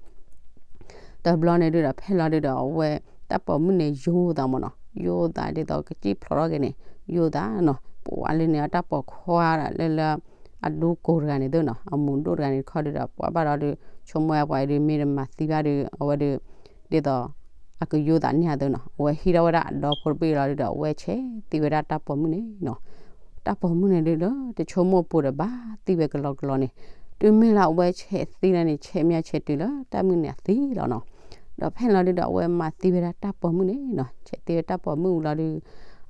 တဘျီန့ၣ်ဒုဒီး ဖဲလီၤဒုဒီး အဝဲ တၢ်ပိာ်မုၣ်န့ၣ် ယိၤသးမၢ်နီၤ, ယိၤသးဒ်သိးကစံၣ်ဖျိးထီၣ်က့ၤန့ၣ် ယိၤသးနီၤ, ပှၤလၢန့ၣ် တၢ်ပိာ်ခွါလၢလၢ အဒူကိးတဂၤန့ၣ်သ့နီၤ, အမူၤဒိၣ်တဂၤန့ၣ်တခီဒုဒီး ပှၤဘၣ်ဒီးဒု ဆိကမိၣ်ဝဲပှၤအံၤဒု မ့ၢ်တမၤသံဘၣ်ဒု အဝဲဒု ဒ်သိး အကယိၤသးန့ၢ်အသိးနီၤ, အဝဲဟံးထီၣ်ဝဲဒၣ်အဒီဖိတဘ့ၣ်လီၤဒုဒီး အဝဲဆဲးသံဝဲဒၣ်တၢ်ပိာ်မုၣ်န့ၣ်နီၤ, တၢ်ပိာ်မုၣ်န့ၣ်ဒုဒီး တဆိကမိၣ်ပူၤဒီးဘၣ်သံဝဲကလီကလီန့ၣ်, တုၤမ့ၢ်လၢအဝဲဆဲးသံလၢန့ၣ် ဆဲးမ့ၢ်ဆဲးတုၤလၢတၢ်မုၣ်န့ၣ်အသံလီၤနီၤ, ဒီးဖဲန့ၣ်လီၤဒုဒီး အဝဲမၤသံဝဲဒၣ်တၢ်ပိာ်မုၣ်န့ၣ်နီၤ, ဆဲးသံဝဲတၢ်ပိာ်မုၣ်ဝံၤလီၤဒု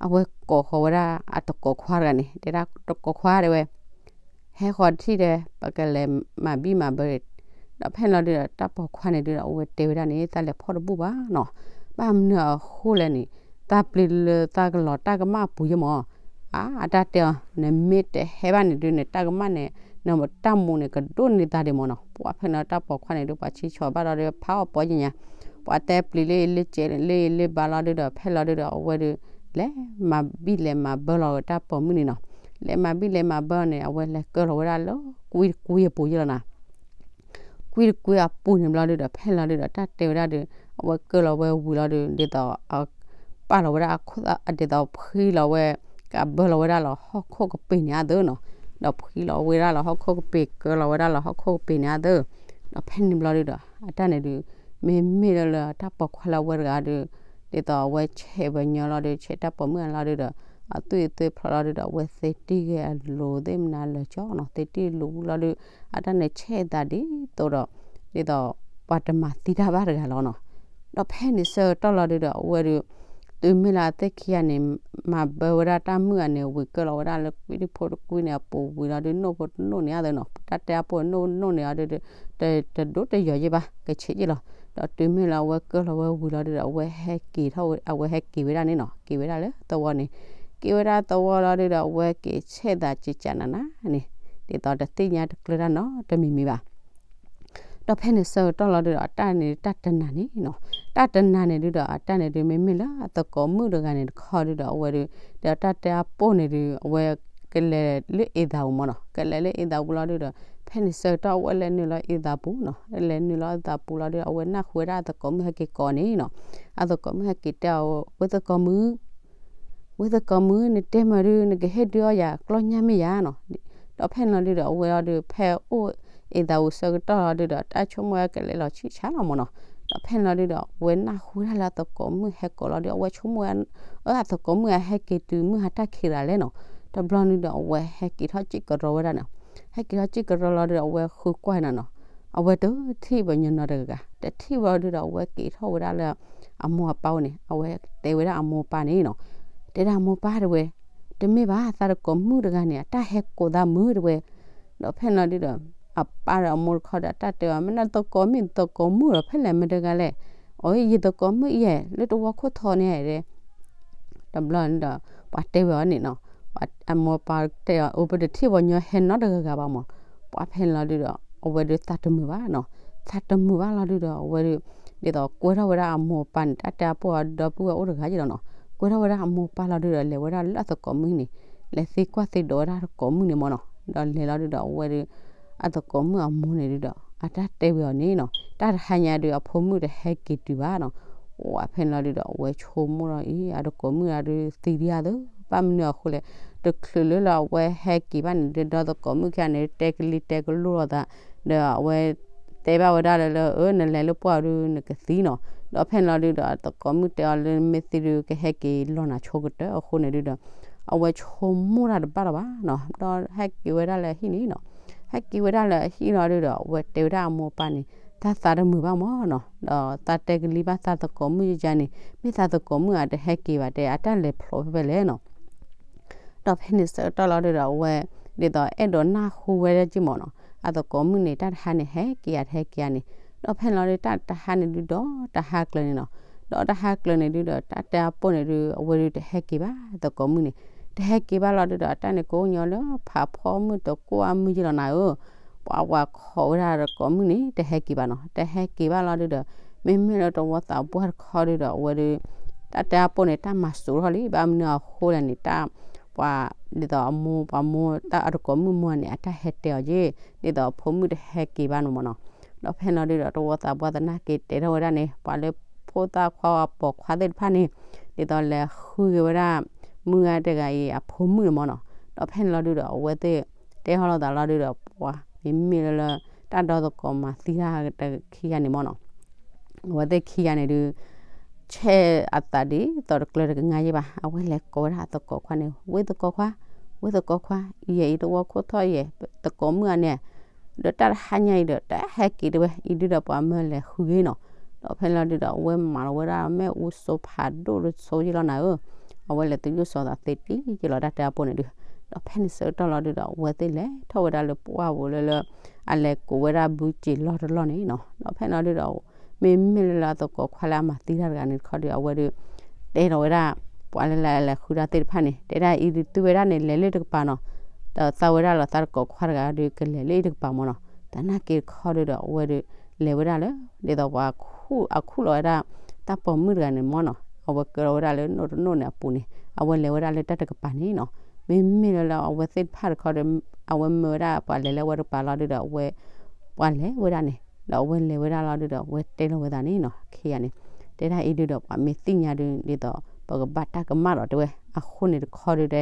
အဝဲကိးဃီၤဝဲဒၣ်အတကိးခွါတဂၤန့ၣ် တဲဒၣ်တကိးခွါတဲဝဲ ဟဲဃီၤတထံၣ်ဒီး ပကလဲၤမၤဘံၣ်မၤဘၢ, ဒီးဖဲန့ၣ်လီၤဒုဒီး တၢ်ပိာ်ခွါန့ၣ်ဒုဒီး အဝဲတဲဝဲဒၣ်န့ၣ် သးလဲၤဖီၣ်တဘူၣ်ဘၣ်နီၤ, ဘၣ်မနုၤအဃိလဲၣ်န့ၣ် သးပျံၤလၢသးကလီၤတၢ်ကမၣ်အပူၤယဲမၢ်, အါ အတၢ်တဲအီၤ နမ့ၢ်တဟဲဘၣ်န့ၣ်ဒုန့ၣ် တၢ်ကမၣ်န့ၣ် နတၢ်မူန့ၣ် ကဒိၣ်န့ၢ်သးဒံးမၢ်နီၤ, ပှၤဖဲန့ၣ်လီၤ တၢ်ပိာ်ခွါန့ၣ်ဒု ပှၤဆံးဆီၣ်ဘၣ်ဒီးဒု ဖးအီၣ်ပီညါညါ, ပှၤတဲပျံၤလၢအံၤလၢကဲးလၢအံၤလၢဘၣ်လီၤဒုဒီး ဖဲလီၤဒုဒီး အဝဲဒု လဲၤမၤဘံၣ်လဲၤမၤဘၢလီၤဝဲတၢ်ပိာ်မုၣ်န့ၣ်နီၤ, လဲၤမၤဘံၣ်လဲၤမၤဘၢန့ၣ် အဝဲလဲၤကၢလီၤဝဲဒၣ်လၢ ကွံတကွံအပူၤယဲလီၤနၤ, ကွံတကွံအပူၤန့ၣ်ဘျီဒုဒီး ဖဲလီၤဒုဒီး တၢ်တဲဝဲဒၣ်ဒု အဝဲကၢလီၤဝဲဝံၤလီၤဒု ဒ်သိး ပာ်လီၤဝဲဒၣ်အခိၣ် ဒ်သိးဖှံလီၤဝဲ ကဘၢလီၤဝဲဒၣ်လီၤဟီၣ်ခိၣ်ကပ့ၤန့ၣ်အသိးနီၤ, ဒီးဖှံလီၤဝဲဒၣ်လီၤဟီၣ်ခိၣ်ကပ့ၤ ကၢလီၤဝဲဒၣ်လီၤဟီၣ်ခိၣ်ကပ့ၤန့ၣ်အသိး, ဒီးဖဲန့ၣ်ဘျီဒုဒီး အတၢ်န့ၣ်ဒု မ့မ့ၢ်လၢလၢတၢ်ပိာ်ခွါလၢအဝဲတဂၤဒု ဒ်သိးအဝဲဆဲးဝဲညီလီၤဒု ဆဲးတၢ်ပိာ်မုၣ်အလီၤဒုဒီး အသွံၣ်အသွဲဖျိးလီၤဒုဒီး အဝဲသ့တံၢ်ဂဲၤအလိၤသ့ၣ်မနုၤလၢာ်ကၠီနီၤ, သ့တံၢ်လိၤလီၤဒု အတၢ်န့ၣ်ဆဲးသးဒ်သိးဒီး ဒ်သိး ပှၤတမၤသံတၢ်ဘၣ်တဂၤလီၤနီၤ, ဒီးဖဲန့ၣ်ဆၢကတီၢ်လီၤဒုဒီး အဝဲဒု တုၤမ့ၢ်လၢအသ့ၣ်ခံဂၤန့ၣ် မၤဘၢဝဲဒၣ်တၢ်မုၣ်အန့ၣ် ဝံၤကၢၢ်လီၤဝဲဒၣ်လၢကွံတဖိတကွံန့ၣ် အပူၤဝံၤလီၤဒုး နိၣ်ဖိတနိၣ်န့ၣ်အသိးနီၤ တၢ်တဲအပိၢ်နိၣ်နိၣ်န့ၣ်အီၤဒုး တဒိၣ်တယီၤယ့ၢ်ဘၣ် ကဆံးယ့ၢ်လီၤ. ဒီးတုၤမ့ၢ်လၢအဝဲကၢၢ်လီၤဝဲဝံၤလီၤဒုးဒီး အဝဲဟဲက့ၤထီၣ်ဝဲ အဝဲဟဲက့ၤဝဲဒၣ်န့ၣ်နီၤ က့ၤဝဲဒၣ်လၢသဝီန့ၣ် က့ၤဝဲဒၣ်သဝီလီၤဒုးဒီး အဝဲက့ၤဆဲးသးကကးနးနးန့ၣ် ဒ်သိးတသ့ၣ်ညါတကျၢၤတၢ်နီတမံၤမံၤဘၣ်. ဒီးဖဲန့ၣ်ဆၢကတီၢ်လီၤဒုးဒီး အတၢ်န့ၣ်တၢ်တနၤန့ၣ်နီၤ တၢ်တနၤန့ၣ်ဒုးဒီး အတၢ်န့ၣ်ဒုး မ့မ့ၢ်လၢအသကိးမုၣ်တဂၤန့ၣ်တခီဒုးဒီး အဝဲဒုး ဒီးတၢ်တဲအပိၢ်န့ၣ်ဒုး အဝဲကလဲၤလၢအ့သးပူၤမ့ၢ်နီၤ ကလဲၤလၢအ့သးပူၤလီၤဒုးဒီး ဖဲန့ၣ်ဆၢကတီၢ်အဝဲလဲၤနုာ်လီၤအ့သးပူၤနီၤ လဲၤနုာ်လီၤအ့သးပူၤလီၤဒုး အဝဲနၢ်ဟူဝဲဒၣ်အသကိးမုၣ်ဟဲက့ၤကိးန့ၣ်နီၤ အသကိးမုၣ်ဟဲက့ၤတဲအီၤ ဝဲသကိးမုၣ် ဝဲသကိးမုၣ် နတဲမးဒုး နကဟ့ၣ်ဒုးအီၣ်ယၤကျီၢ်ညၣ်မ့ၢ်ယၤနီၤ. ဒီးဖဲန့ၣ်လီၤဒုးဒီး အဝဲအီၤဒုး ဖဲအိၣ်အ့သးပူၤဆၢကတီၢ်လီၤဒုးဒီး တၢ်ဆိကမိၣ်ဝဲကလဲၤလီၤဆံၣ်ဆါလီၤမ့ၢ်နီၤ. ဒီးဖဲန့ၣ်လီၤဒုးဒီး အဝဲနၢ်ဟူဝဲဒၣ်လၢအသကိးမုၣ်ဟဲကိးလီၤဒုး အဝဲဆိကမိၣ်ဝဲ အသကိးမုၣ်အဟဲက့ၤတုၤမုၢ်ဟါတၢ်ခံးရၤလဲၣ်နီၤ. တဘျီန့ၣ်ဒီး အဝဲဟဲက့ၤထီၣ်စံၣ်ကရီဝဲဒၣ်န့ၣ်, ဟဲက့ၤထီၣ်စံၣ်ကရီလီၤဒုးဒီး အဝဲဃုကွၢ်န့ၣ်နီၤ. အဝဲတထံၣ်ပှၤညီနီတဂၤဂၤ, တထံၣ်ဝဲဒုးဒီး အဝဲက့ၤထီၣ်ဝဲဒၣ်လၢအမိၢ်အပၢ်အိၣ်န့ၣ်, အဝဲတဲဝဲဒၣ်အမိၢ်အပၢ်န့ၣ်နီၤ, တဲဒၣ်အမိၢ်ပၢ်တဲဝဲ, တမ့ၢ်ဘၣ် သးသကိးမုၣ်တဂၤန့ၣ် အတၢ်ဟဲကိးသးမုာ်တဲဝဲ. ဒီးဖဲန့ၣ်လီၤဒုးဒီး အပၢ်ဒီးအမိၢ်တခီဒီး တၢ်တဲအီၤ မ့ၢ်နသကိးမုၣ် သကိးမုၣ်ဒီး ဖဲလဲၣ်မ့ၢ်တဂၤလဲၣ်. အိ ယသကိးမုၣ်အံၤ လၢတဝီခိၣ်ထီန့ၣ်တဲ တဘျီန့ၣ်ဒီး ပှၤတဲဝဲအီၤန့ၣ်နီၤ, အမိၢ်အပၢ်တဲအီၤ အိ ပတထံၣ်ပှၤညီဟဲနီတဂၤဂၤဘၣ်မး. ပှၤဖဲန့ၣ်လီၤဒုးဒီး အဝဲဒုးသးတမုာ်ဘၣ်နီၤ, သးတမုာ်ဘၣ်လီၤဒုးဒီး အဝဲဒုး ဒ်သိးကွဲထီၣ်ဝဲဒၣ်အမိၢ်အပၢ်န့ၣ် တၢ်တဲအပိၢ်အဒီပုၢ်ဝဲၢ်အိၣ်တဂၤယ့ၢ်လီၤနီၤ, ကွဲထီၣ်ဝဲဒၣ်အမိၢ်အပၢ်လီၤဒုးဒီး လဲၤဝဲဒၣ်လၢအသကိးမုၣ်န့ၣ်, လဲၤသံကွၢ်သံဒိးဝဲဒၣ်သကိးမုၣ်န့ၣ်မးနီၤ. ဒီးလဲၤလီၤဒုးဒီး အဝဲဒုး အသကိးမုၣ်အမိၢ်န့ၣ်ဒုးဒီး အတၢ်တဲဝဲအီၤန့ၣ်နီၤ, တၢ်တဟါညါဒုး အဖိမုၣ်တဟဲက့ၤတုၤဘၣ်နီၤ. ပှၤဖဲန့ၣ်လီၤဒုးဒီး အဝဲဆိကမိၣ်လီၤအံၤ အသကိးမုၣ်အဒုးသံဒံးဧါသၢ, ဘၣ်မနုၤအဃိလဲၣ်, တချုးလၢလၢအဝဲဟဲက့ၤဘၣ်န့ၣ်ဒုး ဒီးသကိးမုၣ်ခံဂၤန့ၣ် တဲကလံၤတဲကလိလီၤသး, ဒီးအဝဲ တဲဘၣ်ဝဲဒၣ်လၢလၢ အၢ နလဲၤလၢပှၢ်အီၤဒုး နကသံနီၤ. ဒီးဖဲန့ၣ်လီၤဒုးဒီး အသကိးမုၣ်တဲအီၤလၢ မ့ၢ်သံဒုး ကဟဲက့ၤလီၤနၤဆိကတၢၢ်အဃိန့ၣ်ဒုးဒီး အဝဲဆိကမိၣ်တၢ်တဘၣ်လီၤဘၣ်နီၤ, ဒီးဟဲက့ၤဝဲဒၣ်လၢအဟံၣ်န့ၣ်နီၤ. ဟဲက့ၤဝဲဒၣ်လၢအဟံၣ်လီၤဒုးဒီး အဝဲတဲဝဲဒၣ်အမိၢ်အပၢ်န့ၣ် တၢ်သးတမုာ်ဘၣ်မးနီၤ, ဒီးသးတဲကလံၤဘၣ်သးသကိးမုၣ်ယၤန့ၣ် မ့ၢ်သးသကိးမုၣ်အတဟဲက့ၤဘၣ်တဲ အတၢ်လဲၤဖျိးဖဲဖဲလဲၣ်နီၤ. ဒီးဖဲန့ၣ်ဆၢကတီၢ်လီၤဒုးဒီး အဝဲ ဒ်သိးအဲၣ်ဒိးနၢ်ဟူဝဲဒၣ်က့မးနီၤ, အသကိးမုၣ်န့ၣ် တၢ်တဟါန့ၣ် ဟဲက့ၤယၤ တဟဲက့ၤယၤန့ၣ်, ဒီးဖဲန့ၣ်လီၤဒုး တၢ်တဟါန့ၣ်ဒုး ဒီးတဟါကျၢၤန့ၣ်နီၤ, ဒီးတဟါကျၢၤန့ၣ်ဒုးဒီး တၢ်တဲအပိၢ်န့ၣ်ဒုး အဝဲဒုးတဟဲက့ၤဘၣ် သကိးမုၣ်န့ၣ်, တဟဲက့ၤဘၣ်လီၤဒုးဒီး အတၢ်န့ၣ်ကိးညီလၢဖးဖီမုၢ်တကိးအမုၢ်ယ့ၢ်လီၤနၤဧၢ, ပှၤဝၤခိးဝဲဒၣ်သကိးမုၣ်န့ၣ် တဟဲက့ၤဘၣ်နီၤ, တဟဲက့ၤဘၣ်လီၤဒုးဒီး မ့မ့ၢ်လၢတဝီသးပှၢ်တခီဒုးဒီး အဝဲဒုး တၢ်တဲအပိၢ်န့ၣ် တၢ်မၤစူးထီၣ်လံ, ဘၣ်မနုၤအဃိလဲၣ်န့ၣ် တၢ် ပှၤ ဒ်သိးအမိၢ် ပှၤမိၢ် တၢ်အသကိးမုၣ်မိၢ်န့ၣ် အတၢ်ဟဲတဲအီၤက့ ဒ်သိးအဖိမုၣ်တဟဲက့ၤဘၣ်န့ၣ်မးနီၤ. ဒီးဖဲန့ၣ်လီၤဒုးဒီး တဝီသးပှၢ်သနာ်က့တဲထီၣ်ဝဲဒၣ်န့ၣ် ပှၤလၢဖိသၣ်ခွါအပိာ်ခွါသ့ၣ်တဖၣ်န့ၣ် ဒ်သိးလဲၤဃုက့ၤဝဲဒၣ် မုၢ်ဂၤတဂၤအံၤအဖိမုၣ်န့ၣ်မးနီၤ. ဒီးဖဲန့ၣ်လီၤဒုးဒီး အဝဲသ့ၣ်တဲဟီလိာ်သးလီၤဒုးဒီး ပှၤမ့မ့ၢ်လၢလၢ တၢ်ဒီသကိးမၤသံတၢ်ခံဂၤန့ၣ်မးနီၤ. အဝဲသ့ၣ်ခံဂၤန့ၣ်ဒုး ဆဲးအသးဒ်သိးတကျၢၤတကငါယ့ၢ်ဘၣ်, အဝဲလဲၤကိးဝဲဒၣ်အသကိးခွါန့ၣ် ဝဲသကိးခွါ, ဝဲသကိးခွါ, ယဲအံၤတဝီခိၣ်ထီၣ်ယဲ သကိးမုၣ်အန့ၣ် ဒီးတၢ်တဟါညါအံၤဒီး တဟဲက့ၤတဲဝဲ အံၤဒုးဒီးပှၤမၢလဲၤဃုက့ၤနီၤ. ဒီးဖဲန့ၣ်လီၤဒုးဒီး အဝဲမၤလီၤဝဲဒၣ်မ့ၣ်အူစိဖးဒိၣ်တစိယ့ၢ်လီၤနၤဧၢ, အဝဲလဲၤသယုၢ်စီၤသးသ့တံၢ်ယ့ၢ်လီၤတၢ်တဲအပိၢ်န့ၣ်ဒုး. ဒီးဖဲန့ၣ်ဆၢကတီၢ်လီၤဒုးဒီး အဝဲသ့ၣ်လဲၤထီၣ်ဝဲဒၣ်လၢပှၢ်ပူၤလၢလၢ အလဲၤကိးဝဲဒၣ်ဘုက့ၤလီၢ်တလီၢ်န့ၣ်နီၤ. ဒီးဖဲန့ၣ်လီၤဒုးဒီး မ့မ့ၢ်လၢလၢအသကိးခွါလၢအမၤသံတၢ်တဂၤန့ၣ်တခီဒုး အဝဲဒုး တဲလီၤဝဲဒၣ် ပှၤလၢလဲၤလဲၤဃုတၢ်သ့ၣ်တဖၣ်န့ၣ် တဲဒၣ်အံၤဒုးသုဝဲဒၣ်န့ၣ် လဲၤလၢတကပၤနီၤ, ဒီးသးဝဲဒၣ်လီၤသးသကိးခွါတဂၤဒုး ကလဲၤလၢအံၤတကပၤမးနီၤ. သနာ်က့တခီဒုးဒီး အဝဲဒုး လဲၤဝဲဒၣ်လၢ ဒ်သိးပှၤ အခုၣ်လီၤဝဲဒၣ် တၢ်ပိာ်မုၣ်တဂၤန့ၣ်မးနီၤ, အဝဲကၢလီၤဝဲဒၣ်လၢနိၣ်တနိၣ်န့ၣ်အပူၤန့ၣ် အဝဲလဲၤဝဲဒၣ်လၢတၢ်တကပၤန့ၣ်နီၤ. မ့မ့ၢ်လၢလၢအဝဲသ့ၣ်တဖၣ်တခီဒီး အဝဲမၢဝဲဒၣ်ပှၤလဲၤလၢအဝဲတကပၤလီၤဒုးဒီး အဝဲ ပှၤလဲၤဝဲဒၣ်န့ၣ် ဒီးအဝဲလဲၤဝဲဒၣ်လီၤဒုးဒီး အဝဲတဲလီၤဝဲသးန့ၣ်နီၤ ခံဂၤန့ၣ် တဲဒၣ်အံၤဒုးဒီး ပှၤမ့ၢ်သ့ၣ်ညါဒုး ဒ်သိး ပကဘၣ်တၢ်ကမၣ်ဒီးတဲဝဲ အဃိန့ၣ်တခီဒုးတဲ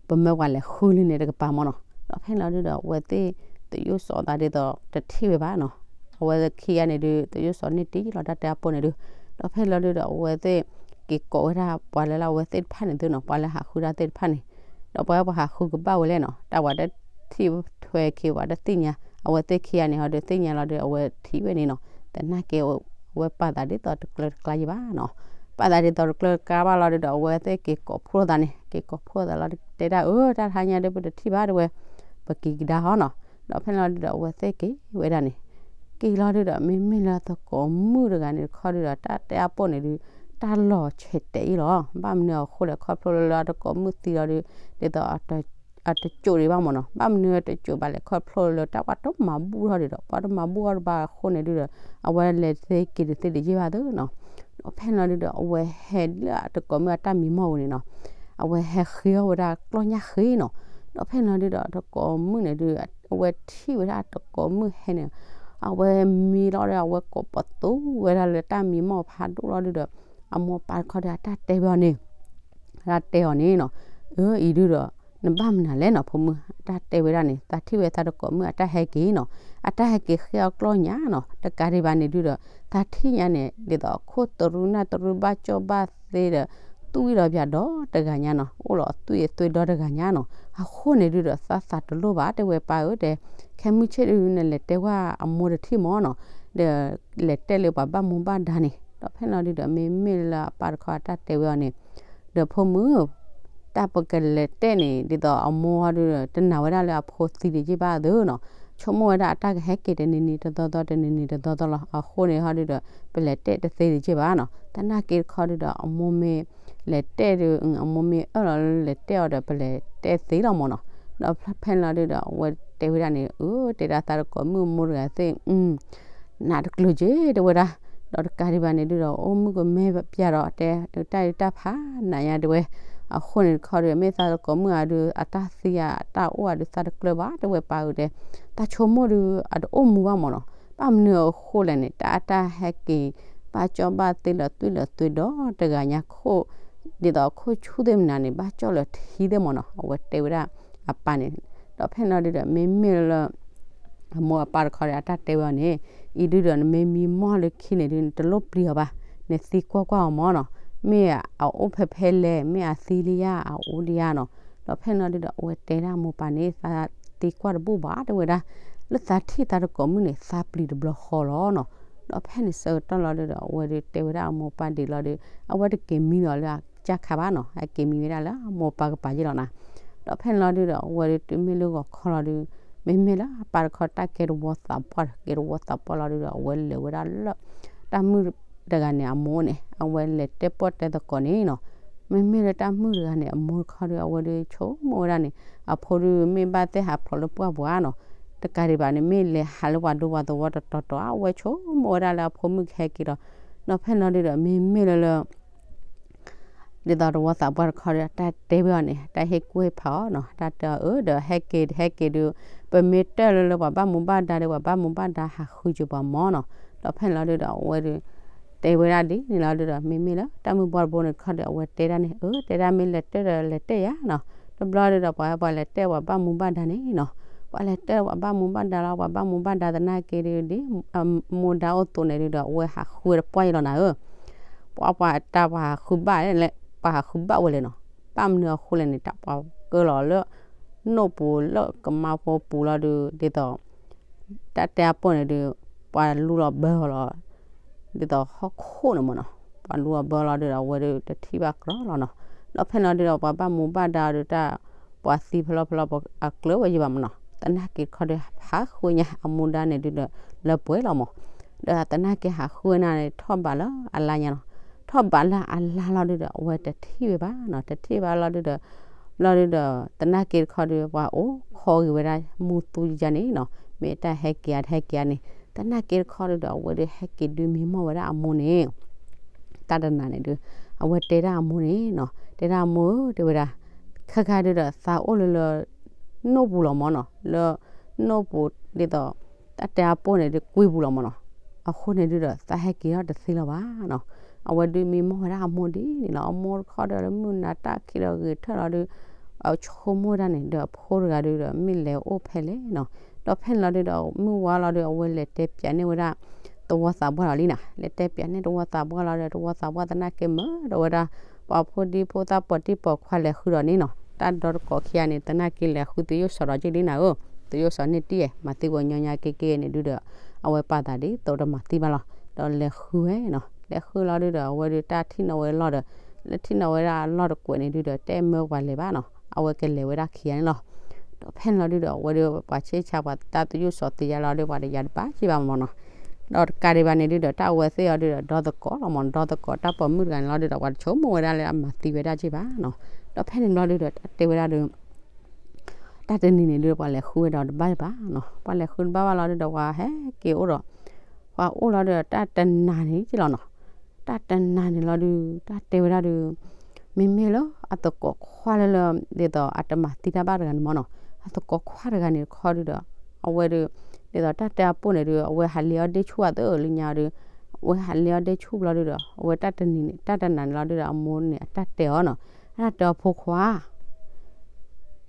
ပမၢပှၤလဲၤဃုလၢန့ၣ်တကပၤမးနီၤ. ဒီးဖဲန့ၣ်လီၤဒုးဒီး အဝဲသ့ၣ်သယုၢ်စီၤသးဒ်သိး တထံၣ်ဝဲဘၣ်နီၤ. အဝဲခံဂၤန့ၣ်ဒုး သယုၢ်စီၤန့ၢ်တံၢ်လီၤတၢ်တဲအပိၢ်န့ၣ်ဒုး ဒီးဖဲန့ၣ်လီၤဒုးဒီး အဝဲသ့ၣ်က့ၤကိးဝဲဒၣ်ပှၤလၢလၢအဝဲသ့ၣ်တဖၣ်န့ၣ်သုနီၤ ပှၤလၢဟးဃုတၢ်သ့ၣ်တဖၣ်န့ၣ် ဒီးပှၤပှၤဟးဃုကဘၣ်ဝဲလဲၣ်နီၤ တၢ်ပှၤတထံၣ်ထွဲက့ၤပှၤတသ့ၣ်ညါ အဝဲသ့ၣ်ခံဂၤန့ၣ်ဟီဒုးသ့ၣ်ညါလီၤဒုး အဝဲထံၣ်ဝဲန့ၣ်နီၤ သနာ်က့ အဝဲပာ်သးဒ်သိးတကျၢၤတကျါယံၤဘၣ်နီၤ. ပာ်သးဒ်သိးတကျၢၤတကါဘၣ်လီၤဒုဒီး အဝဲသ့ၣ်က့ၤကိးဖှိၣ်သးန့ၣ်, က့ၤကိးဖှိၣ်သးလီၤဒု တဲဒၣ်အၢ တၢ်တဟါညါဒုပတထံၣ်ဘၣ်တဲဝဲ, ပက့ၤကဒါဟီနီၤ. ဒီးဖဲန့ၣ်လီၤဒုဒီး အဝဲသ့ၣ်က့ၤဝဲဒၣ်န့ၣ်, က့ၤလီၤဒုဒီး မ့မ့ၢ်လၢသကိးမုၣ်တဂၤန့ၣ်တခီဒုဒီး တၢ်တဲအပိၢ်န့ၣ်ဒု တၢ်လီၤဆဲးတဲာ်အံၤလီၤ. ဘၣ်မနုၤအဃိလဲၣ် ခီဖျိလၢလၢအသကိးမုၣ်သံလီၤဒု ဒ်သိး အတစိာ်ဒံးဘၣ်မ့ၢ်နီၤ. ဘၣ်မနုၤတစိာ်ဘၣ်လဲၣ် ခီဖျိလၢတၢ်ပှၤတမၤဘူၣ်ထီၣ်ဒံးဒီး ပှၤတမၤဘူၣ်ထီၣ်တဘၣ်အဃိန့ၣ်ဒုဒီး အဝဲလဲၤသ့က့ၤတသ့ဒံးဘၣ်သ့နီၤ. ဒီးဖဲန့ၣ်လီၤဒုဒီး အဝဲဟဲလၢအသကိးမုၣ်အတၢ်မံမီၢ်ပူၤန့ၣ်နီၤ, အဝဲဟဲဃ့အီၣ်ဝဲဒၣ်ကျီၢ်ညၣ်ဃ့နီၤ. ဒီးဖဲန့ၣ်လီၤဒုဒီး အသကိးမုၣ်န့ၣ်ဒု အဝဲထံၣ်ဝဲဒၣ်အသကိးမုၣ်ဟဲန့ၣ်, အဝဲမံလီၤဒီး အဝဲကိးပသူဝဲဒၣ်လၢတၢ်မံမီၢ်ဖးဒိၣ်လီၤဒုဒီး အမိၢ်ပၢ်တခီဒီး အတၢ်တဲဝဲအီၤန့ၣ် အတၢ်တဲအီၤန့ၣ်နီၤ, အၢ အံၤဒုဒီး နဘၣ်မနုၤလဲၣ်နီၤ ဖိမုၣ် အတၢ်တဲဝဲဒၣ်န့ၣ် သးထံၣ်ဝဲသးသကိးမုၣ်အတၢ်ဟဲက့ၤနီၤ, အတၢ်ဟဲက့ၤဃ့အီၣ်ကျီၢ်ညၣ်နီၤ, တကးဒံးဘၣ်န့ၣ်ဒုဒီး သးထံၣ်ညါန့ၣ် ဒ်သိးအခိၣ်တရူးနၢ်တရူးဘၣ်ကၠီၣ်ဘၣ်သ့ဒီး သွံၣ်ဒီးပၠးဒီတဂၤညါနီၤ, အိၣ်လီၤအသွံၣ်အသွဲဒီတဂၤညါနီၤ, အဃိန့ၣ်ဒုဒီး သးသးတလိၣ်ဘၣ်တဲဝဲပၢ်ဧၢတဲ, ခဲမုၢ်ဆ့ၣ်ဒု နလဲၤတဲဝဲအမိၢ်တထံၣ်မ့ၢ်နီၤ, ဒီးလဲၤတဲလၢပှၤဘၣ်မူဘၣ်ဒါန့ၣ်, ဒီးဖဲန့ၣ်လီၤဒုဒီး မ့မ့ၢ်လၢအပၢ်တခီအတၢ်တဲဝဲအီၤန့ၣ်, ဒီးဖိမုၣ် တၢ်ပကလဲၤတဲန့ၣ် ဒ်သိးအမိၢ်ဟီဒုဒီး တနာ်ဝဲဒၣ်လၢအဖိသံဒံးက့ၢ်ဘၣ်သ့နီၤ, ဆိကမိၣ်ဝဲဒၣ်အတၢ်ကဟဲက့ၤတနံၤနံၤတသီသီ တနံၤနံၤတသီသီလီၤ. အဃိန့ၣ်ဟီဒုဒီး ပလဲၤတဲတသ့ဒံးက့ၢ်ဘၣ်နီၤ, သနာ်က့တခီဒုဒီး အမိၢ်မ့ၢ်လဲၤတဲဒု အမိၢ်မ့ၢ်အၢၣ်လီၤလၢလဲၤတဲအီၤဒီး ပလဲၤတဲသ့လီၤမ့ၢ်နီၤ. ဒီးဖဲန့ၣ်လီၤဒုဒီး အဝဲတဲဝဲဒၣ်န့ၣ် အၢ တဲဒၣ်သးသကိးမုၣ်အမိၢ်တဂၤသ့ၣ် နးတကျၢၤက့ၤတဲဝဲဒၣ်, ဒီးတကးဒံးဘၣ်န့ၣ်ဒုဒီး အိၣ်မုၣ်ကမဲပၠးဒီးတဲ တၢ်အံၤတၢ်ဖးနးညါတဲဝဲ, အဃိန့ၣ်တခီဒီး မ့ၢ်သးသကိးမုၣ်အဒု အတၢ်သံအတၢ်အိၣ်အဒု သးတကျၢၤဘၣ်တဲဝဲပၢ်ဧၢတဲ, တၢ်ဆိကမိၣ်ဒု အတအိၣ်မူဘၣ်မ့ၢ်နီၤ, ဘၣ်မနုၤအဃိလဲၣ်န့ၣ် တၢ်အတၢ်ဟဲက့ၤ ဘၣ်ကၠီၣ်ဘၣ်သ့လၢသွံၣ်လၢသွဲဒီတဂၤညါခိၣ်, ဒ်သိးအခိၣ်ဆူၣ်သ့ၣ်မနုၤန့ၣ် ဘၣ်ကၠီၣ်လၢထံသ့ၣ်မ့ၢ်နီၤ, အဝဲတဲဝဲဒၣ်အပၢ်န့ၣ်, ဒီးဖဲန့ၣ်လီၤဒုဒီး မ့မ့ၢ်လၢ အမိၢ်အပၢ်တခီဒီး အတၢ်တဲဝဲအီၤန့ၣ်, အံၤဒုဒီး နမ့ၢ်မံမီၢ်လၢခံန့ၣ်ဒု နတလိၣ်ပျံၤအီၤဘၣ်, နသံကွၢ်ကွၢ်အီၤမ့ၢ်နီၤ, မ့ၢ်အအိၣ်ဖဲဖဲလဲၣ် မ့ၢ်အသံလံဧါ အအိၣ်လံဧါနီၤ. ဒီးဖဲန့ၣ်လီၤဒုဒီး အဝဲတဲဒၣ်အမိၢ်ပၢ်န့ၣ် သးသံကွၢ်တဘူၣ်ဘၣ်တဲဝဲဒၣ်, လၢသးထံၣ်သးသကိးမုၣ်န့ၣ် သးပျံၤတဘျီဃီလီၤနီၤ. ဒီးဖဲန့ၣ်ဆၢကတီၢ်လီၤဒုဒီး အဝဲဒုတဲဝဲဒၣ်အမိၢ်ပၢ်ဒံးလီၤဒု, အဝဲတက့ၤမံဒီးလၢအကစၢ်ခါဘၣ်နီၤ, အက့ၤမံဝဲဒၣ်လၢအမိၢ်ပၢ်ကပၤယ့ၢ်လီၤနၤ. ဒီးဖဲန့ၣ်လီၤဒုဒီး အဝဲဒုတုၤမ့ၢ်လၢဂီၤခီလီၤဒု, မ့မ့ၢ်လၢအပၢ်တခီတၢ်ကဲတဝီသးပှၢ်ဒီး ကဲတဝီသးပှၢ်လီၤဒုဒီး အဝဲလဲၤဝဲဒၣ်လၢ တၢ်မုၣ်တဂၤန့ၣ်အမိၢ်န့ၣ် အဝဲလဲၤတဲပီၣ်တဲသကိးန့ၣ်နီၤ. မ့မ့ၢ်လၢတၢ်မုၣ်တဂၤန့ၣ် အမိၢ်တခီဒီး အဝဲဒုဆိကမိၣ်ဝဲဒၣ်န့ၣ် အဖိဒုမ့ၢ်ဘၣ်သ့ၣ်ဟးဖျိးလၢပှၢ်ပူၤဧါနီၤ, တကးဒံးဘၣ်န့ၣ် မ့ၢ်လဲၤဟးလၢပှၤဒူပှၤသဝီတတီၤတီၤဧါ, အဝဲဆိကမိၣ်ဝဲဒၣ်လၢအဖိမုၣ်ကဟဲက့ၤဒီး, ဒီးဖဲန့ၣ်လီၤဒုဒီး မ့မ့ၢ်လၢလၢ ဒ်သိးတဝီသးပှၢ်တခီဒီး တၢ်တဲဝဲအီၤန့ၣ် တၢ်ဟ့ၣ်ကူၣ်ဟ့ၣ်ဖးအီၤနီၤ, တၢ်တဲအီၤအၢ ဒီးဟဲက့ၤ ဟဲက့ၤဒုး ပမ့ၢ်တဲလၢလၢပှၤဘၣ်မူဘၣ်ဒါဒီး ပှၤဘၣ်မူဘၣ်ဒါဟးဃုက့ၤပှၤမ့ၢ်နီၤ. ဒီးဖဲန့ၣ်လီၤဒုဒီး အဝဲဒုး တဲဝဲဒၣ်ဒ်န့ၣ်လီၤဒုဒီး မ့မ့ၢ်လၢတၢ်မုၢ်ဘှီတဘိန့ၣ်တခီဒီး အဝဲတဲဒၣ်န့ၣ် အၢ တဲဒၣ်မ့ၢ်လဲၤတဲဒီးလဲၤတဲယၤနီၤ, တဘျီဒုဒီး ပှၤ ပှၤလဲၤတဲပှၤဘၣ်မူဘၣ်ဒါန့ၣ်နီၤ, ပှၤလဲၤတဲပှၤဘၣ်မူဘၣ်ဒါလီၤ, ပှၤဘၣ်မူဘၣ်ဒါသနာ်က့ဒုး ဒ်အမိၢ်ဒါအိၣ်သိးန့ၣ်ဒုဒီး အဝဲဟးဃုဝဲတပှၢ်အံၤလီၤနၤဧၢ ပှၤပှၤတၢ်ပှၤဟးဃုဘၣ်လဲၣ်, ပှၤဟးဃုဘၣ်ဝဲလဲၣ်နီၤ, ဘၣ်မနုၤအဃိလဲၣ်န့ၣ် တၢ်ပှၤကၢလီၤလၢ နိၣ်ပူၤလၢကမါဖိပူၤလီၤဒုး ဒ်သိး တၢ်တဲအပိၢ်န့ၣ်ဒုး ပှၤလူလီၤဘၢလီၤ ဒ်သိးဟီၣ်ခိၣ်န့ၣ်မ့ၢ်နီၤ, ပှၤလူလီၤဘၢလီၤဒုးဒီး အဝဲဒုးတထံၣ်ဘၣ်ကြၢးလီၤနီၤ. ဒီးဖဲန့ၣ်လီၤဒုးဒီး ပှၤဘၣ်မူဘၣ်ဒါဒုးတၢ် ပှၤသံဖဲလီၤဖဲလီၤ အကျၢၤဝဲယံၤဘၣ်မ့ၢ်နီၤ, သနာ်က့တခီဒီး ဟးဃုညါ အမူဒါန့ၣ်ဒုးဒီး လၢပှဲၤလီၤမ့ၢ်, ဒီးသနာ်က့ဟးဃုဝဲန့ၣ် ထီၣ်ဘးလၢအလါညါနီၤ, ထီၣ်ဘးလၢအလါလီၤဒုးဒီး အဝဲတထံၣ်ဝဲဘၣ်နီၤ, တထံၣ်ဘၣ်လီၤဒုးဒီး လီၤဒုးဒီး သနာ်က့တခီဒီး ပှၤအိၣ်ခိးဂ့ၤဝဲဒၣ် မူသူယါန့ၣ်နီၤ, မ့ၢ်တၢ်ဟဲက့ၤအါတဟဲက့ၤအါန့ၣ်, သနာ်က့တခီဒုးဒီး အဝဲဒုးဟဲက့ၤဒုးမံမီၢ်ဝဲဒၣ်အမိၢ်န့ၣ် တၢ်တနၤန့ၣ်ဒုး အဝဲတဲဒၣ်အမိၢ်န့ၣ်နီၤ, တဲဒၣ်အမိၢ်ဧၢ တဲဝဲဒၣ်, ခဲခါဒုးဒီး သးအိၣ်လၢလၢ နိၣ်ပူၤလီၤမ့ၢ်နီၤ, လၢ နိၣ်ပူၤဒ်သိး တၢ်တဲအပိၢ်န့ၣ်ဒုးကွံပူၤလီၤမ့ၢ်နီၤ, အဃိန့ၣ်ဒုးဒီး သးဟဲက့ၤထီၣ်တသ့လၢၤဘၣ်နီၤ, အဝဲဒုးမံမီၢ်ဝဲဒၣ်အမိၢ်ဒ်န့ၣ်လီၤ, အမိၢ်တခီဒီးလၢမုၢ်နၤတၢ်ခံးဒီးဂ့ၤထၢၣ်လီၤဒုး အဆိကမိၣ်ဝဲဒၣ်န့ၣ် ဒီးအဖိတဂၤဒုးဒီး မ့ၢ်လဲၤအိၣ်ဖဲလဲၣ်နီၤ, ဒီးဖဲန့ၣ်လီၤဒုးဒီး မုၢ်ဝါလီၤဒုး အဝဲလဲၤတဲပၠးန့ၢ်ဝဲဒၣ် သဝီသးပှၢ်လီၤလံနီၤ, လဲၤတဲပၠးန့ၢ်သဝီသးပှၢ်လီၤဒီး သဝီသးပှၢ်သနာ်က့မၢဒီးဝဲဒၣ် ပှၤဖိဒံဖိသၣ်ပီၢ်တံၢ်ပီၢ်ခွါလဲၤဃုဒီးန့ၣ်နီၤ, တၢ်ဒီတကိးခံဂၤန့ၣ် သနာ်က့လဲၤဃုသုးယိၣ်စီၤဒီးက့လံနၤဧၢ, သုးယိၣ်စီၤန့ၣ်တံၢ် မၤသံကွံာ်ညီညီက့က့န့ၣ်ဒုးဒီး အဝဲပာ်သးဒ်သိးတမၤသံဘၣ်လီၤ, ဒီးလဲၤဃုဝဲနီၤ လဲၤဃုလီၤဒုဒီး အဝဲဒုးတၢ်ထံၣ်နီၣ်ဝဲလီၢ်ဒီး လၢထံၣ်နီၣ်ဝဲဒၣ်လီၢ်တကွဲးန့ၣ်ဒုဒီး တအဲၣ်မၢပှၤလဲၤဘၣ်နီၤ, အဝဲကလဲၤဝဲဒၣ်ခံဂၤန့ၣ်လီၤ. ဒီးဖဲန့ၣ်လီၤဒုဒီး အဝဲဒုး ပှၤဆ့ဆါပှၤတၢ်သူၣ်ယိၣ်စီၤသံယါလီၤဒု ပှၤတယၤတဘၣ်က့ဘၣ်မၢ်နီၤ. ဒီးတကးဒံးဘၣ်န့ၣ်ဒုဒီး တၢ်အဝဲသ့ၣ်အီၤဒုဒီး ဒီသကိးလီၤမၢ်နီၤ, ဒီသကိးတၢ်ပိာ်မုၣ်တဂၤန့ၣ်လီၤဒုဒီး ပှၤတဆိကမိၣ်ဝဲဒၣ်လၢအမၤသံဝဲဒၣ်က့ဘၣ်နီၤ. ဒီးဖဲန့ၣ်ဘျီဒုဒီး တၢ်တဲဝဲဒၣ်ဒု တၢ်တနံၤန့ၣ်ဒု ပှၤလဲၤဃုဝဲဒီးတဘၣ်ဘၣ်နီၤ, ပှၤလဲၤဃုတဘၣ်ဘၣ်လီၤဒုဒီး ပှၤဟဲက့ၤအိၣ်ဒီး ပှၤအိၣ်လီၤဒုဒီးတၢ်တနၤန့ၣ်က့လီၤနီၤ. တၢ်တနၤန့ၣ်လီၤဒု တၢ်တဲဝဲဒၣ်ဒု မ့မ့ၢ်လၢအသကိးခွါလၢလၢ ဒ်သိးအတမၤသံတၢ်ဘၣ်တဂၤန့ၣ်မၢ်နီၤ, အသကိးခွါတဂၤန့ၣ်တခီဒုဒီး အဝဲဒု ဒ်သိးတၢ်တဲအပိၢ်န့ၣ်ဒု အဝဲဟးလ့အီၣ်ဒ့ၣ်ဆူၣ်အသးလၢညါဒု အဝဲဟးလ့အီၣ်ဒ့ၣ်ဆူၣ်ဘျီဒုဒီး အဝဲတၢ်တနံၤန့ၣ် တၢ်တနၤန့ၣ်လီၤဒုဒီး အမိၢ်န့ၣ်အတၢ်တဲအီၤနီၤ, အတၢ်တဲအီၤဖိခွါ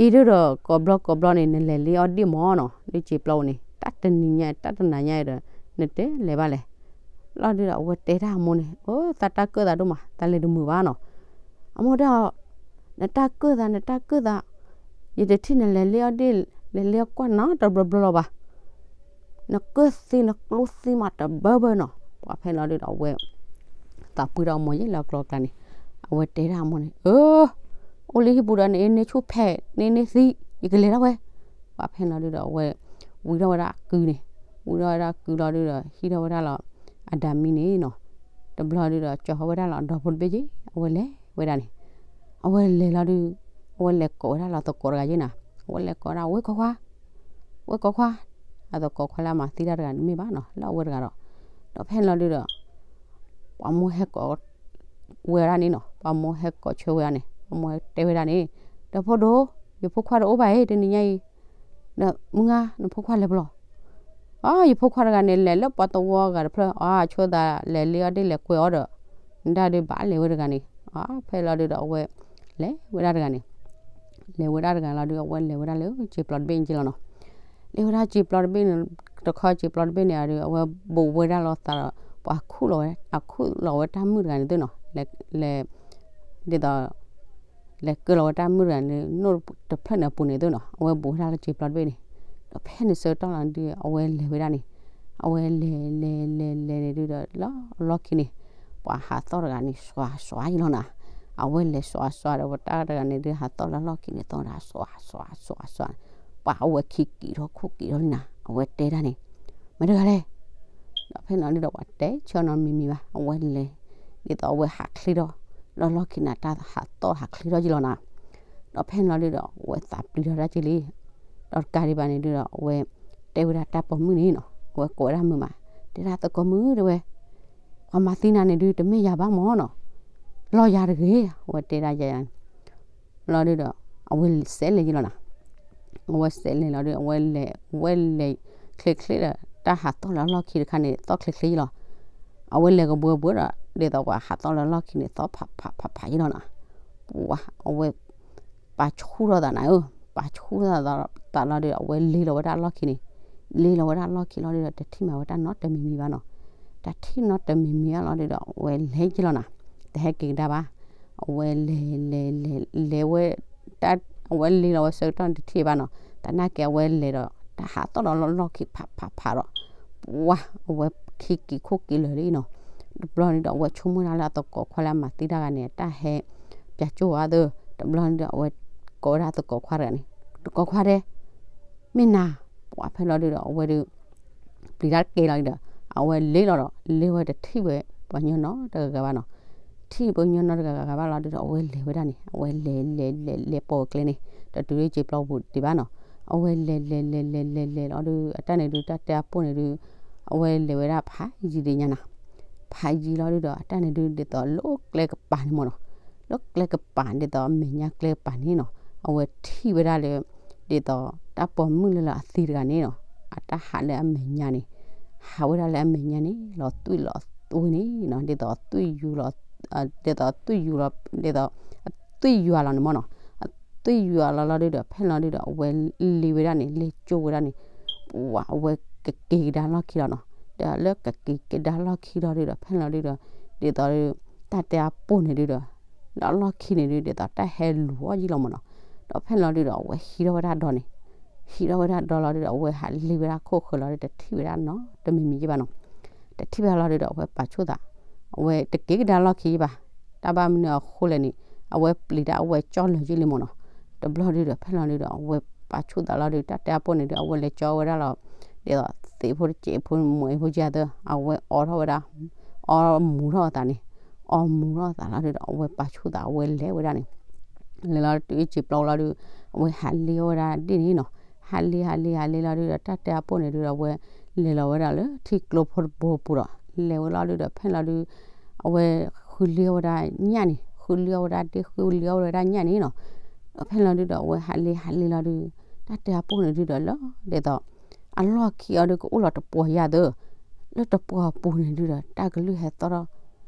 အံၤဒုဒီး ကိးဘျီကိးဘျီန့ၣ် နလဲၤလ့အီၣ်ဒ့ၣ်မၢ်နီၤ, ဒ်စံာ်ပျီပူၤန့ၣ် တၢ်တနံၤညါ တၢ်တနၤညါဒီး နတဲလဲၤဘၣ်လဲၣ်. လီၤဒုဒီးအဝဲတဲတၢ်အမိၢ်န့ၣ် အၢ သးတၢ်ကၢၣ်သးဒိၣ်မး သးလဲၤတမုာ်ဘၣ်နီၤ. အမိၢ်တဲအီၤ နတၢ်ကၢၣ်သး နတၢ်ကၢၣ်သး, ယတထံၣ်နလဲၤလ့အီၣ်ဒ့ၣ် လဲၤလ့အီၣ်ကွၢ်နီတဘျီဘျီလီၤဘၣ်. နကၢၣ်သံနကျိသံမးတဘၢဘၢနီၤ. ပှၤဖဲန့ၣ်လီၤဒုဒီးအဝဲ သးပှံၢ်ဒီးအမိၢ်ယဲၢ်လၢအကျိၤအကျဲန့ၣ် အဝဲတဲဒၣ်အမိၢ်န့ၣ် အၢ အိၣ်လၢဟံၣ်ပူၤဒီး နအ့န့ၢ်ဆူၣ်ဖဲး နအ့န့ၢ်သံ ယကလဲၤဒၣ်ဝဲ. ပှၤဖဲန့ၣ်လီၤဒုဒီးအဝဲ ဝံၤထီၣ်ဝဲဒၣ်အကုန့ၣ်, ဝံၤထီၣ်ဝဲဒၣ်အကုလီၤဒုဒီး ဟံးထီၣ်ဝဲဒၣ်လီၤ အဒၣ်မံန့ၣ်နီၤ, တဘျီဒုဒီး ကၠီၤဟီၣ်ဝဲဒၣ်လီၤ ဒီဖိတဘ့ၣ်က့ အဝဲလဲၤဝဲဒၣ်န့ၣ်, အဝဲလဲၤလီၤဒု အဝဲလဲၤကိးဝဲဒၣ်လီၤသကိးတဂၤယဲၢ်နၤ, အဝဲလဲၤကိးဝဲဒၣ် ဝဲၢ်ကိးခွါ ဝဲၢ်ကိးခွါ, အသကိးခွါလၢအမၤသံတၢ်တဂၤန့ၣ်မ့ၢ်ဘၣ်နီၤ, လၢအဝဲတဂၤဒီး, ဒီးဖဲန့ၣ်လီၤဒုဒီး ပှၤမိၢ်ဟဲကိးဝဲဒၣ်န့ၣ်နီၤ, ပှၤမိၢ်ဟဲကိးဆၢဝဲဒၣ်န့ၣ်, ပှၤမိၢ်ဟဲတဲဝဲဒၣ်န့ၣ်, ဒီးဖိဒိၣ်, ယဖိခွါတအိၣ်ဘၣ်အံၤ တနံၤညါအံၤ, ဒီးမုၢ်ဂၤ နဖိခွါလဲၤပလီၢ် အ ယဖိခွါတဂၤန့ၣ် လဲၤလၢပှၤသဝီဂၤတဖျၢၣ်, အ ဆိသးလဲၤလ့အီၣ်ဒ့ၣ်လဲၤကွဲအီၤဒီး, နဒၣ်ဒုးဘၣ်လဲၤဝဲတဂၤန့ၣ်, အ ဖဲလီၤဒုဒီးအဝဲ လဲၤဝဲဒၣ်တဂၤန့ၣ်, လဲၤဝဲဒၣ်တဂၤလီၤဒု အဝဲလဲၤဝဲဒၣ်လၢစံာ်ပျီတဘ့ၣ်န့ၣ်က့လီၤနီၤ, လဲၤဝဲဒၣ်စံာ်ပျီတဘ့ၣ်န့ၣ်, တခီစံာ်ပျီတဘ့ၣ်န့ၣ်ဒီး အဝဲဘူးဝဲဒၣ်လီၤသးဒီး ပှၤခူၣ်လီၤဝဲ, အခူၣ်လီၤဝဲတၢ်မုၣ်တဂၤန့ၣ်သုနီၤ, လဲၤ, လဲၤ, ဒ်သိး လဲၤကၢလီၤဝဲတၢ်မုၣ်တဂၤန့ၣ် နိၣ်တဖျၢၣ်န့ၣ်အပူၤန့ၣ်သုနီၤ, အဝဲဘူးဝဲဒၣ်လၢစံာ်ပျီတဘ့ၣ်န့ၣ်, ဒီးဖဲန့ၣ်ဆၢကတီၢ်လီၤဒု အဝဲလဲၤဝဲဒၣ်န့ၣ်, အဝဲလဲၤလဲၤလဲၤလဲၤန့ၣ်ဒုဒီး လၢအလီၢ်ခံန့ၣ်, ပှၤဟးသီၣ်တဂၤန့ၣ် စွးစွးယလီၤနၤ, အဝဲလဲၤစွးစွးဒီး ပှၤတၢ်တဂၤန့ၣ်ဒု ဟးသီၣ်လၢလီၢ်ခံန့ၣ် သီၣ်ဒၣ်စွးစွးစွးစွး, ပှၤအဝဲခံက့ၤထီၣ်ခိၣ်က့ၤထီၣ်လံနၤ, အဝဲတဲဒၣ်န့ၣ်, မတၤတဂၤလဲၣ် ဒီးဖဲန့ၣ်လီၤဒုဒီး ပှၤတဲဆၢနီတမံၤမံၤဘၣ်, အဝဲလဲၤ, ဒ်သိးအဝဲဟးချ့ထီၣ်, လၢလီၢ်ခံန့ၣ် တၢ်ဟးသီၣ်ဟးချ့ထီၣ်ယလီၤနၤ, ဒီးဖဲန့ၣ်လီၤဒုဒီး အဝဲသးပျံၤထီၣ်ဒၣ်က့ၤလံ, ဒီးတကးဒံးဘၣ်န့ၣ်ဒုဒီး အဝဲတဲဝဲဒၣ်တၢ်ပိာ်မုၣ်န့ၣ်နီၤ, အဝဲကိးဝဲဒၣ်မုၢ်မး, တဲဒၣ်သကိးမုၣ်တဲဝဲ, ပှၤမၤသံနၤန့ၣ်ဒု တမ့ၢ်ယၤဘၣ်မၢ်နီၤ, လီၢ်ယၤတဂ့ၤ, အဝဲတဲဒၣ်ယၤယၤန့ၣ်, လီၤဒုဒီး အဝဲစဲးလဲၤယလီၤနၤ, အဝဲစဲးလဲၤလီၤဒု အဝဲလဲၤ, အဝဲလဲၤချ့ချ့ဒီး တၢ်ဟးသီၣ်လၢအလီၢ်ခံတခါန့ၣ် သီၣ်ချ့ချ့ယလီၤ, အဝဲလဲၤကဘှီဘှီဒီး ဒ်သိးပှၤဟးသီၣ်လၢအလီၢ်ခံန့ၣ် သီၣ်ဖးဖးဖးဖးယလီၤနၤ, ပှၤအဝဲ ပာ်ဆူၣ်ထီၣ်သးနၤဧၢ, ပာ်ဆူၣ်ထီၣ်သးလီၤဒုဒီး အဝဲလ့လီၤဝဲဒၣ်အလီၢ်ခံန့ၣ်, လ့လီၤဝဲဒၣ်အလီၢ်ခံလီၤဒုဒီး တထံၣ်မးဝဲတၢ်နီတမံၤမံၤဘၣ်နီၤ, တၢ်ထံၣ်နီတမံၤမံၤဘၣ်လီၤဒုဒီး အဝဲလဲၤယလီၤနၤ, တဟဲက့ၤကဒါဘၣ်, အဝဲလဲၤလဲၤလဲၤလဲၤဝဲ တၢ်, အဝဲလ့လီၤဝဲဆၢကတီၢ်န့ၣ်တထံၣ်ဘၣ်နီၤ, တၢ်နာ်က့ၤအဝဲလဲၤဒီး တၢ်ဟးသီၣ်ဒီးလီၢ်လီၢ်ခံဖးဖးဖးဒီး, ပှၤအဝဲခံက့ၤခိၣ်က့ၤလၢာ်လံနီၤ, တဘျီန့ၣ်ဒီး အဝဲဆိကမိၣ်ဒၣ်လၢအသကိးခွါလၢအမၤသံတၢ်ဂၤန့ၣ် တၢ်ဟဲပၠးကၠိၣ်အသး, တဘျီန့ၣ်ဒီး အဝဲကိးဝဲဒၣ်သကိးခွါတဂၤန့ၣ်, သကိးခွါတဲ, မ့ၢ်နၤ, ပှၤဖဲလီၤဒုဒီး အဝဲဒုး ပျံၤတၢ်ကဲလီၤဒုဒီး အဝဲလ့လီၤဒီး လ့ဝဲတထံၣ်ဝဲ ပှၤညီနီတဂၤဂၤဘၣ်နီၤ, ထံၣ်ပှၤညီနီတဂၤဂၤဘၣ်လီၤဒုဒီး အဝဲလဲၤဝဲဒၣ်န့ၣ် အဝဲလဲၤလဲၤလဲၤလဲၤပိာ်ကျဲန့ၣ် တတုၤလၢစံာ်ပျီပူၤဒံးဘၣ်နီၤ, အဝဲလဲၤလဲၤလဲၤလဲၤလဲၤလီၤဒု အတၢ်န့ၣ်ဒု တၢ်တဲအပိၢ်န့ၣ်ဒု အဝဲလဲၤဝဲဒၣ်ဖးယံၤဒံးညါနၤ, ဖးယံၤလီၤဒုဒီး အတၢ်န့ၣ်ဒု ဒ်သိးလၢကျဲကပၤန့ၣ်မၢ်နီၤ, လၢကျဲကပၤ ဒ်သိးအမဲာ်ညါကျဲကပၤန့ၣ်နီၤ, အဝဲထံၣ်ဝဲဒၣ်လၢ ဒ်သိးတၢ်ပိာ်မုၣ်လၢလၢအသံတဂၤန့ၣ်နီၤ, အတၢ်ဟးလၢအမဲာ်ညါန့ၣ်, ဟးဝဲဒၣ်လၢအမဲာ်ညါန့ၣ် လီၤသွံၣ်လီၤသွံၣ်န့ၣ်နီၤ, ဒ်သိးသွံၣ်ယူၤလီၤ, ဒ်သိးသွံၣ်ယူၤလီၤ, ဒ်သိးအသွံၣ်ယူၤအလီၤန့ၣ်မၢ်နီၤ, အသွံၣ်ယူၤအလီၤလီၤဒုဒီး ဖဲလီၤဒုဒီး အဝဲလ့ဝဲဒၣ်န့ၣ် လ့ကၠိဝဲဒၣ်န့ၣ်, ပှၤအဝဲကက့ၤကဒါလီၢ်ခံလီၤနီၤ, ဒီးလၢကက့ၤကဒါလီၢ်ခံလီၤဒုဒီး ဖဲလီၤဒုဒီး ဒ်သိး တၢ်တဲအပိၢ်န့ၣ်ဒုဒီး လၢအလီၢ်ခံန့ၣ်ဒု ဒ်သိးတၢ်ဟဲလူၤအီၣ်ယံာ်လီၤမၢ်နီၤ, ဒီးဖဲလီၤဒုဒီး အဝဲဟံးထီၣ်ဝဲဒၣ်ဒီးန့ၣ်, ဟံးထီၣ်ဝဲဒၣ်ဒီလီၤဒုဒီး အဝဲဟးလ့ဝဲဒၣ်ခိၣ်ဃၢၤလီၤဒု တထံၣ်ဝဲဒၣ်နီတမံၤမံၤယံာ်ဘၣ်နီၤ, တထံၣ်ဝဲဒၣ်လီၤဒုဒီး အဝဲပာ်ဆူၣ်သး, အဝဲတက့ၤကဒါလီၢ်ခံဘၣ်, တၢ်ဘၣ်မနုၤအဃိလဲၣ်န့ၣ် အဝဲပျံၤတၢ်အဝဲကၠီၣ်လၢာ်ယံာ်လံမ့ၢ်နီၤ. တဘျီဒုဒီး ဖဲလီၤဒုဒီး အဝဲပာ်ဆူၣ်သးလီၤဒု တၢ်တဲအပူၤန့ၣ်ဒု အဝဲလဲၤကၠီဝဲဒၣ်လီၤ, ဒ်သိးသ့ၣ်ဖိတစဲးဖိမ့ၢ်ဖိကယၤသၢ အဝဲအီထီၣ်ဝဲဒၣ်, အီမူၤထီၣ်အသးန့ၣ်, အီမူၤထီၣ်အသးလီၤဒုဒီး အဝဲပာ်ဆူၣ်သးအဝဲလဲၤဝဲဒၣ်န့ၣ် လဲၤလီၤတုၤအ့ၣ်စံာ်ပျီလီၤဒု, အဝဲဟးလ့အီၣ်ဝဲဒၣ်ဒ်န့ၣ်နီၤ. ဟးလ့ဟးလ့ဟးလ့လီၤဒုဒီး တၢ်တဲအပူၤန့ၣ်ဒုဒီး အဝဲလဲၤလီၤဝဲဒၣ်လၢထံကျိဖိတဘိပူၤဒီး လဲၤဝဲလီၤဒုဒီး ဖဲလီၤဒု အဝဲဃုလ့အီၣ်ဝဲဒၣ်ညၣ်န့ၣ်, ဃုလ့အီၣ်ဝဲဒၣ်ဒ့ ဃုလ့အီၣ်ဝဲဒၣ်ညၣ်န့ၣ်နီၤ. ဒီးဖဲလီၤဒုဒီး အဝဲဟးလ့ဟးလ့လီၤဒု တၢ်တဲအပူၤန့ၣ်ဒုဒီးလီၤ ဒ်သိး အလီၢ်ခံအီၤဒုကအိၣ်လီၤတပှီၤယၤသၢ, လၢတပှီၤပူၤန့ၣ်ဒုဒီး တၢ်ကလုၢ်ဟဲသီၣ်ထီၣ်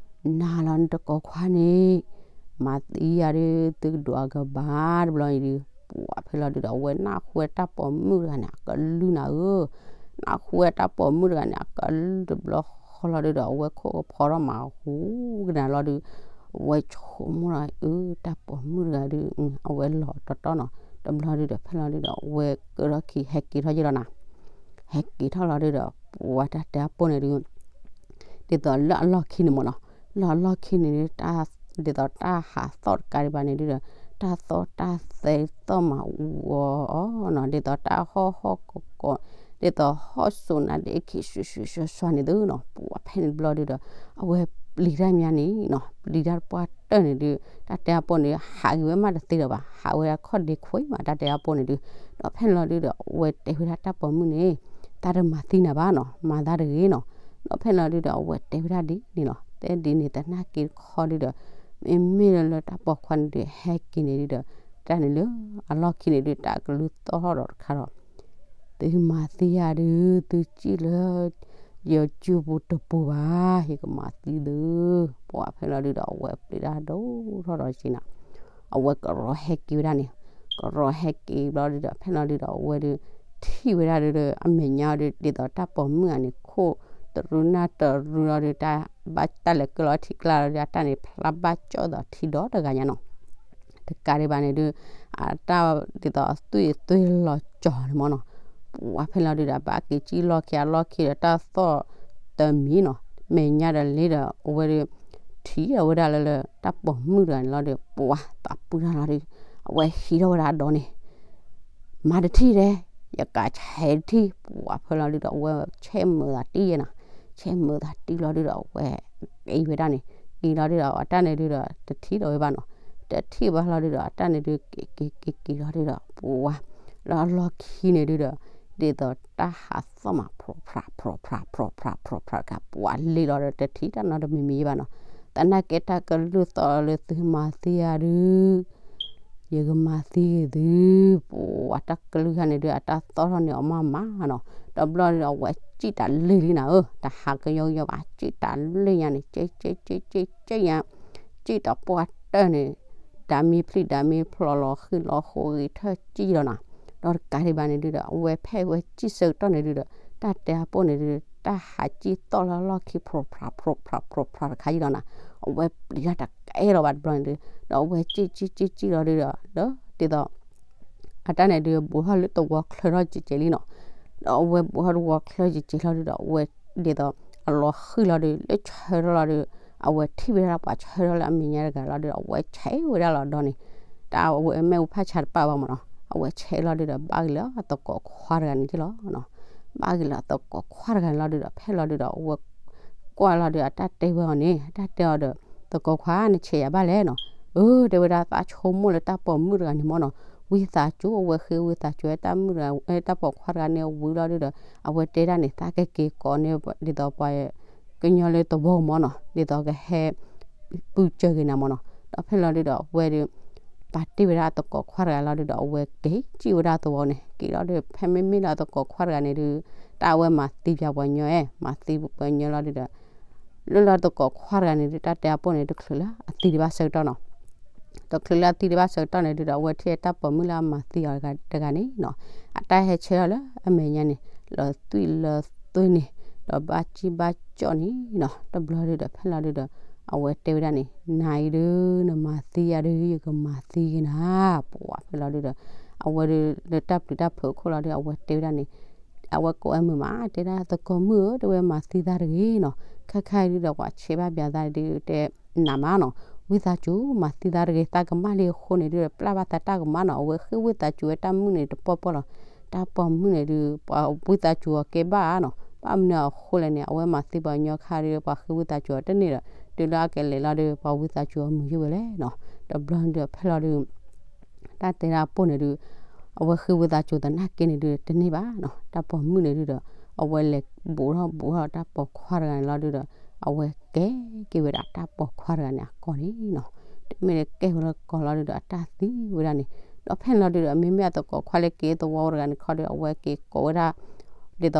နၤလီၤနတကိးခွါန့ၣ် မၤသံယၤဒု သုကဒိးအကဘၣ်တဘျီအံၤဒု, ပှၤဖဲလီၤဒုဒီး အဝဲနၢ်ဟူဝဲတၢ်ပိာ်မုၣ်တဂၤန့ၣ် အကလုၢ်နၤဧၢ, နၢ်ဟူဝဲတၢ်ပိာ်မုၣ်တဂၤန့ၣ် အကလုၢ်တဘျီဃီလီၤဒုဒီး အဝဲခိၣ်ကဖီထီၣ်မၤဟူကနၤလီၤဒု, အဝဲဆိကမိၣ်လီၤ အၢ တၢ်ပိာ်မုၣ်တဂၤဒု အဝဲလီၤတီတီနီၤ. တဘျီဒုဒီး ဖဲလီၤဒုဒီး အဝဲကၢထီၣ်ခံ ဟဲက့ၤထီၣ်ယ့ၢ်လီၤနၤ, ဟဲက့ၤထီၣ်လီၤဒုဒီး ပှၤတၢ်တဲအပူၤန့ၣ်ဒု ဒ်သိးလၢအလီၢ်ခံန့ၣ်မ့ၢ်နီၤ, လၢအလီၢ်ခံန့ၣ်ဒု ဒ်သိးတၢ်ဟးသီၣ်တကးဒံးဘၣ်န့ၣ်ဒုဒီး တၢ်သီၣ်တၢ်သဲသီၣ်မၤအူအီၤနီၤ, ဒ်သိးတၢ်ဟီၣ်ဟီၣ်ကီၤကီၤ, ဒ်သိးဟီၣ်စိနါဒ့ခံ ဆှံဆှံဆှံဆှံန့ၣ်သုနီၤ. ပှၤဖဲန့ၣ်တဘျီဒုဒီး အဝဲပျံၤတၢ်မးန့ၣ်နီၤ, ပျံၤတၢ်တပှၢ်တၢၢ်န့ၣ်ဒု တၢ်တဲအပူၤန့ၣ် ဟးက့ၤဝဲမးတသ့လၢၤဘၣ်, ဟးဝဲဒၣ်ခီၣ်ဒ့ခွံမး တၢ်တဲအပူၤန့ၣ်ဒု. ဒီးဖဲန့ၣ်လီၤဒုဒီး အဝဲတဲဝဲဒၣ်တၢ်ပိာ်မုၣ်န့ၣ် တၢ်တမၤသံနၤဘၣ်နီၤ, မၤသးတဂ့ၤနီၤ. ဒီးဖဲန့ၣ်လီၤဒုဒီး အဝဲတဲဝဲဒၣ်ဒ်န့ၣ်နီၤ, တဲဒ်န့ၣ်သနာ်က့တခီဒုဒီး မ့မ့ၢ်လၢလၢတၢ်ပိာ်ခွါန့ၣ်ဒု ဟဲက့ၤန့ၣ်ဒုဒီး တၢ်န့ၣ်လၢအလီၢ်ခံန့ၣ်ဒု တၢ်ကလုၢ်သီၣ်ထီၣ်ဒီးတခါဒီး သုမၤသံယၤဒု သုစံၣ်လၢ ယစုပူၤတပူၤဘၣ်, ယကမၤသံသု, ပှၤဖဲလီၤဒုဒီး အဝဲပျံၤတၢ်ဒိၣ်ထီၣ်ဒီးက့ၤနၤ, အဝဲကရီဟဲက့ၤဝဲဒၣ်န့ၣ်, ကရီဟဲက့ၤဘျီဒုဒီး ဖဲလီၤဒုဒီး အဝဲဒု ထံၣ်ဝဲဒၣ်ဒုဒီး အမဲာ်ညါဒု ဒ်သိးတၢ်ပိာ်မုၣ်ဂၤန့ၣ် ခိၣ်တရူနၢ်တရူလီၤဒု တၢ်ဘၣ်တၢ်လဲၤကၢလီၤထံကျါလီၤဒု အတၢ်န့ၣ်ဖျါဘၣ်ကၠီၣ်ဒီးထံဒီတဂၤညါနီၤ. တကးဒံးဘၣ်န့ၣ်ဒု အတၢ်ဒ်သိးအသွံၣ်အသွဲၣ်လီၤကၠီၤန့ၣ်မ့ၢ်နီၤ, ပှၤဖဲလီၤဒုဒီး ဘၣ်က့ၤစံၣ်လီၢ်ခံအလီၢ်ခံဒီး တၢ်သီၣ်တမံၤနီၤ, မဲာ်ညါဒီးလ့ဒီး အဝဲဒု ထံၣ်အဝဲဒၣ်လၢလၢ တၢ်ပိာ်မုၣ်တဂၤန့ၣ်လီၤဒု ပှၤသးပှၢ်တၢ်လီၤဒု အဝဲဟံးထီၣ်ဝဲဒၣ်အဒီန့ၣ် မၤတထံၣ်ဒဲး, ယကးဆဲးတထံၣ်, ပှၤဖဲလီၤဒုဒီး အဝဲဆဲးမုာ်သးတံၢ်ယဲနီၤ, ဆဲးမုာ်သးတံၢ်လီၤဒုဒီး အဝဲက့ၤဝဲဒၣ်န့ၣ်, က့ၤလီၤဒုဒီး အတၢ်န့ၣ်ဒုဒီး တထံၣ်ဒီးဝဲဘၣ်နီၤ, တထံၣ်ဘၣ်လီၤဒုဒီး အတၢ်န့ၣ်ဒု က့ၤက့ၤက့ၤက့ၤလီၤဒုဒီး ပှၤ လၢအလီၢ်ခံန့ၣ်ဒုဒီး ဒ်သိးတၢ်ဟးသီၣ်မး ဖြိးဖြး ဖြိးဖြး ဖြိးဖြး ဖြိးဖြးတခါ ပှၤလ့လီၤဒီး တထံၣ်တၢ်နီတမံၤမံၤယဲဘၣ်နီၤ, သနာ်က့တၢ်ကလုၢ်သီၣ်လၢသုမၤသံယၤဒု ယကမၤသံဂ့ၤသု, ပှၤတၢ်ကလုၢ်ခါန့ၣ်ဒု အတၢ်သီၣ်ထီၣ်န့ၣ်အီၤမးမးနီၤ, တဘျီဒုဒီး အဝဲစံၣ်တၢ်လ့လံနၤဧၢ, တဟးကယီကယီဘၣ်, စံၣ်တၢ်လ့ညါန့ၣ် စ့စ့စ့စ့စ့ညါ, စံၣ်တၢ်ပှၢ်တၢၢ်န့ၣ် ဒၣ်မ့ၢ်ဖျံၣ်ဒၣ်မ့ၢ်ဖျိးလီၤဃံလီၤဃိးဂ့ၤထၢၣ်စံၣ်လီၤနီၤ, ဒီးတကးဒံးဘၣ်န့ၣ်ဒုဒီး အဝဲဖဲအဝဲစံၣ်ဆၢကတီၢ်န့ၣ်ဒုဒီး တၢ်တဲအပူၤန့ၣ်ဒု တၢ်ဟးစံၣ်သီၣ်လၢအလီၢ်ခံ ဖြိးဖြး ဖြိးဖြး ဖြိးဖြးတခါယံလီၤနီၤ, အဝဲပျံၤတၢ်တကဲလီၤဘၣ်တဘျီန့ၣ်ဒု ဒီးအဝဲစံၣ်စံၣ်စံၣ်စံၣ်လီၤဒုဒီး ဒ်သိး အတၢ်န့ၣ်ဒု ဘူးထီၣ်လၢသဝီချၢထီၣ်ကဲးကဲးလံနီၤ, ဒီးအဝဲဘူးထီၣ်သဝီချၢကဲးကဲးလီၤဒုဒီး အဝဲဒ်သိး အလီၤဃံလီၤဒု လၢဆၢထီၣ်လီၤဒု အဝဲထံၣ်ဝဲဒၣ်ပှၤဆၢထီၣ်လၢအမဲာ်ညါတဂၤလီၤဒု အဝဲဆဲးဝဲဒၣ်လီၤဒီးန့ၣ်, တၢ်အဝဲမ့ၣ်အူဖးဆါတပာ်ဘၣ်မးနီၤ, အဝဲဆဲးလီၤဒုဒီး ဘၣ်ဂ့ၤလၢအသကိးခွါတဂၤန့ၣ်က့လီၤနီၤ, ဘၣ်ဂ့ၤလၢအသကိးခွါတဂၤန့ၣ်လီၤဒုဒီး ဖဲလီၤဒုဒီး အဝဲ ကွၢ်လီၤဒုးအတၢ်တဲဝဲအီၤန့ၣ် အတၢ်တဲအီၤဒီး သကိးခွါ နဆဲးယၤဘၣ်လဲၣ်နီၤ. အၢ တဲဝဲဒၣ်သးဆိကမိၣ်လၢတၢ်ပိာ်မုၣ်တဂၤန့ၣ်မ့ၢ်နီၤ, ဝံသးစူၤ အဝဲဃ့ဝံသးစူၤ တၢ်မုၣ်တဂၤ တၢ်ပိာ်ခွါတဂၤန့ၣ် အဝံလီၤဒုးဒီး အဝဲတဲဒၣ်န့ၣ် သးကက့ၤကိးန့ၢ်ဒ်သိးပှၤ ကညီလၢသဝီမ့ၢ်နီၤ ဒ်သိးကဟဲ ပုၢ်စၢၤက့ၤနၤမ့ၢ်နီၤ. ဒီးဖဲလီၤဒုးဒီး အဝဲဒုး ပာ်တ့ၢ်ဝဲဒၣ်အသကိးခွါတဂၤလီၤဒုးဒီး အဝဲက့ၤစံၣ်ဝဲဒၣ်သဝီန့ၣ် က့ၤလီၤဒုး ဖဲမ့မ့ၢ်လၢအသကိးခွါတဂၤန့ၣ်ဒုး တၢ်အဝဲမၤသံပှၤပှၤညီအဲ မၤသံပှၤပှၤညီလီၤဒုးဒီး လၢလၢသကိးခွါတဂၤန့ၣ်ဒုး တၢ်တဲအပိၢ်န့ၣ် တချုးလၢအသံတဘၣ်ဆၢကတီၢ်နီၤ. တချုးလၢအသံတဘၣ်ဆၢကတီၢ်န့ၣ်ဒုးဒီး အဝဲထံၣ်တၢ်ပိာ်မုၣ်လၢအမၤသံအီၤတဂၤန့ၣ်နီၤ အတၢ်ဟဲဆဲးထီၣ်လၢအမဲာ်ညါန့ၣ် လီၤသွံၣ်လီၤသွဲၣ်န့ၣ် ဒီးဘၣ်စံၣ်ဘၣ်ကၠီၣ်န့ၣ်နီၤ. တဘျီဒုးဒီး ဖဲလီၤဒုးဒီး အဝဲတဲဝဲဒၣ်န့ၣ် နၤအံၤဒုး နမၤသံယၤဒုး ယကမၤသံက့ၤနၤ ပှၤဖဲလီၤဒုးဒီး အဝဲဒုး လၢတၢ်ပျံၤတၢ်ဖုးအခိၣ်လီၤဒုး အဝဲတဲဝဲဒၣ်န့ၣ် အဝဲကိးဝဲမုာ်မး တဲဒၣ်သကိးမုၣ်ဧၢ တဲဝဲမၤသံသးတဂ့ၤနီၤ. ခဲခါအံၤဒုဒီး ပှၤဆဲးဘၣ်ပၠးသးဒုတဲနးမးနီၤ, ဝံသးစူၤမၤသံသးတဂ့ၤ, သးကမၣ်လံအဃိန့ၣ်ဒုဒီး ပျၢ်ဘၣ်သးတၢ်ကမၣ်နီၤ. အဝဲဃ့ၢ်ဝံသးစူၤဝဲတၢ်မုၣ်န့ၣ်တပီၢ်ပီၢ်လီၤ. တၢ်ပိာ်မုၣ်န့ၣ်ဒု ပှၤဝံသးစူၤအီၤကဲဘၣ်ဧါနီၤ. ဘၣ်မနုၤအဃိလဲၣ်န့ၣ် အဝဲမၤသံပှၤကညီခါဒု ပှၤဃ့ၢ်ဝံသးစူၤအီၤတန့ၢ်ဒီး တုၤလၢအကလဲၤလီၤဒု ပှၤဝံသးစူၤအီၤမုာ်ယံာ်ဝဲလဲၣ်နီၤ. တဘျီဒုဒီး ဖဲလီၤဒု တၢ်တဲတၢ်ပိၢ်န့ၣ်ဒု အဝဲဃ့ၢ်ဝံသးစူၤသနာ်က့န့ၣ်ဒု တန့ၢ်ဘၣ်နီၤ. တၢ်ပိာ်မုၣ်န့ၣ်ဒုဒီး အဝဲလဲၤဘူးထီၣ်ဘူးထီၣ်တၢ်ပိာ်ခွါတဂၤန့ၣ်လီၤဒုဒီး အဝဲကဲက့ၤဝဲဒၣ်တၢ်ပိာ်ခွါတဂၤန့ၣ်အကိာ်န့ၣ်နီၤ. တမ့ၢ်လၢကဲဝဲလၢကိာ်လီၤဒုဒီး အတၢ်သံဝဲဒၣ်န့ၣ်. ဒီးဖဲန့ၣ်လီၤဒုဒီး မ့မ့ၢ်အသကိးခွါလၢက့ၤသဝီတဂၤန့ၣ်ခီဒု အဝဲက့ၤကိးဝဲဒၣ် ဒ်သိးသ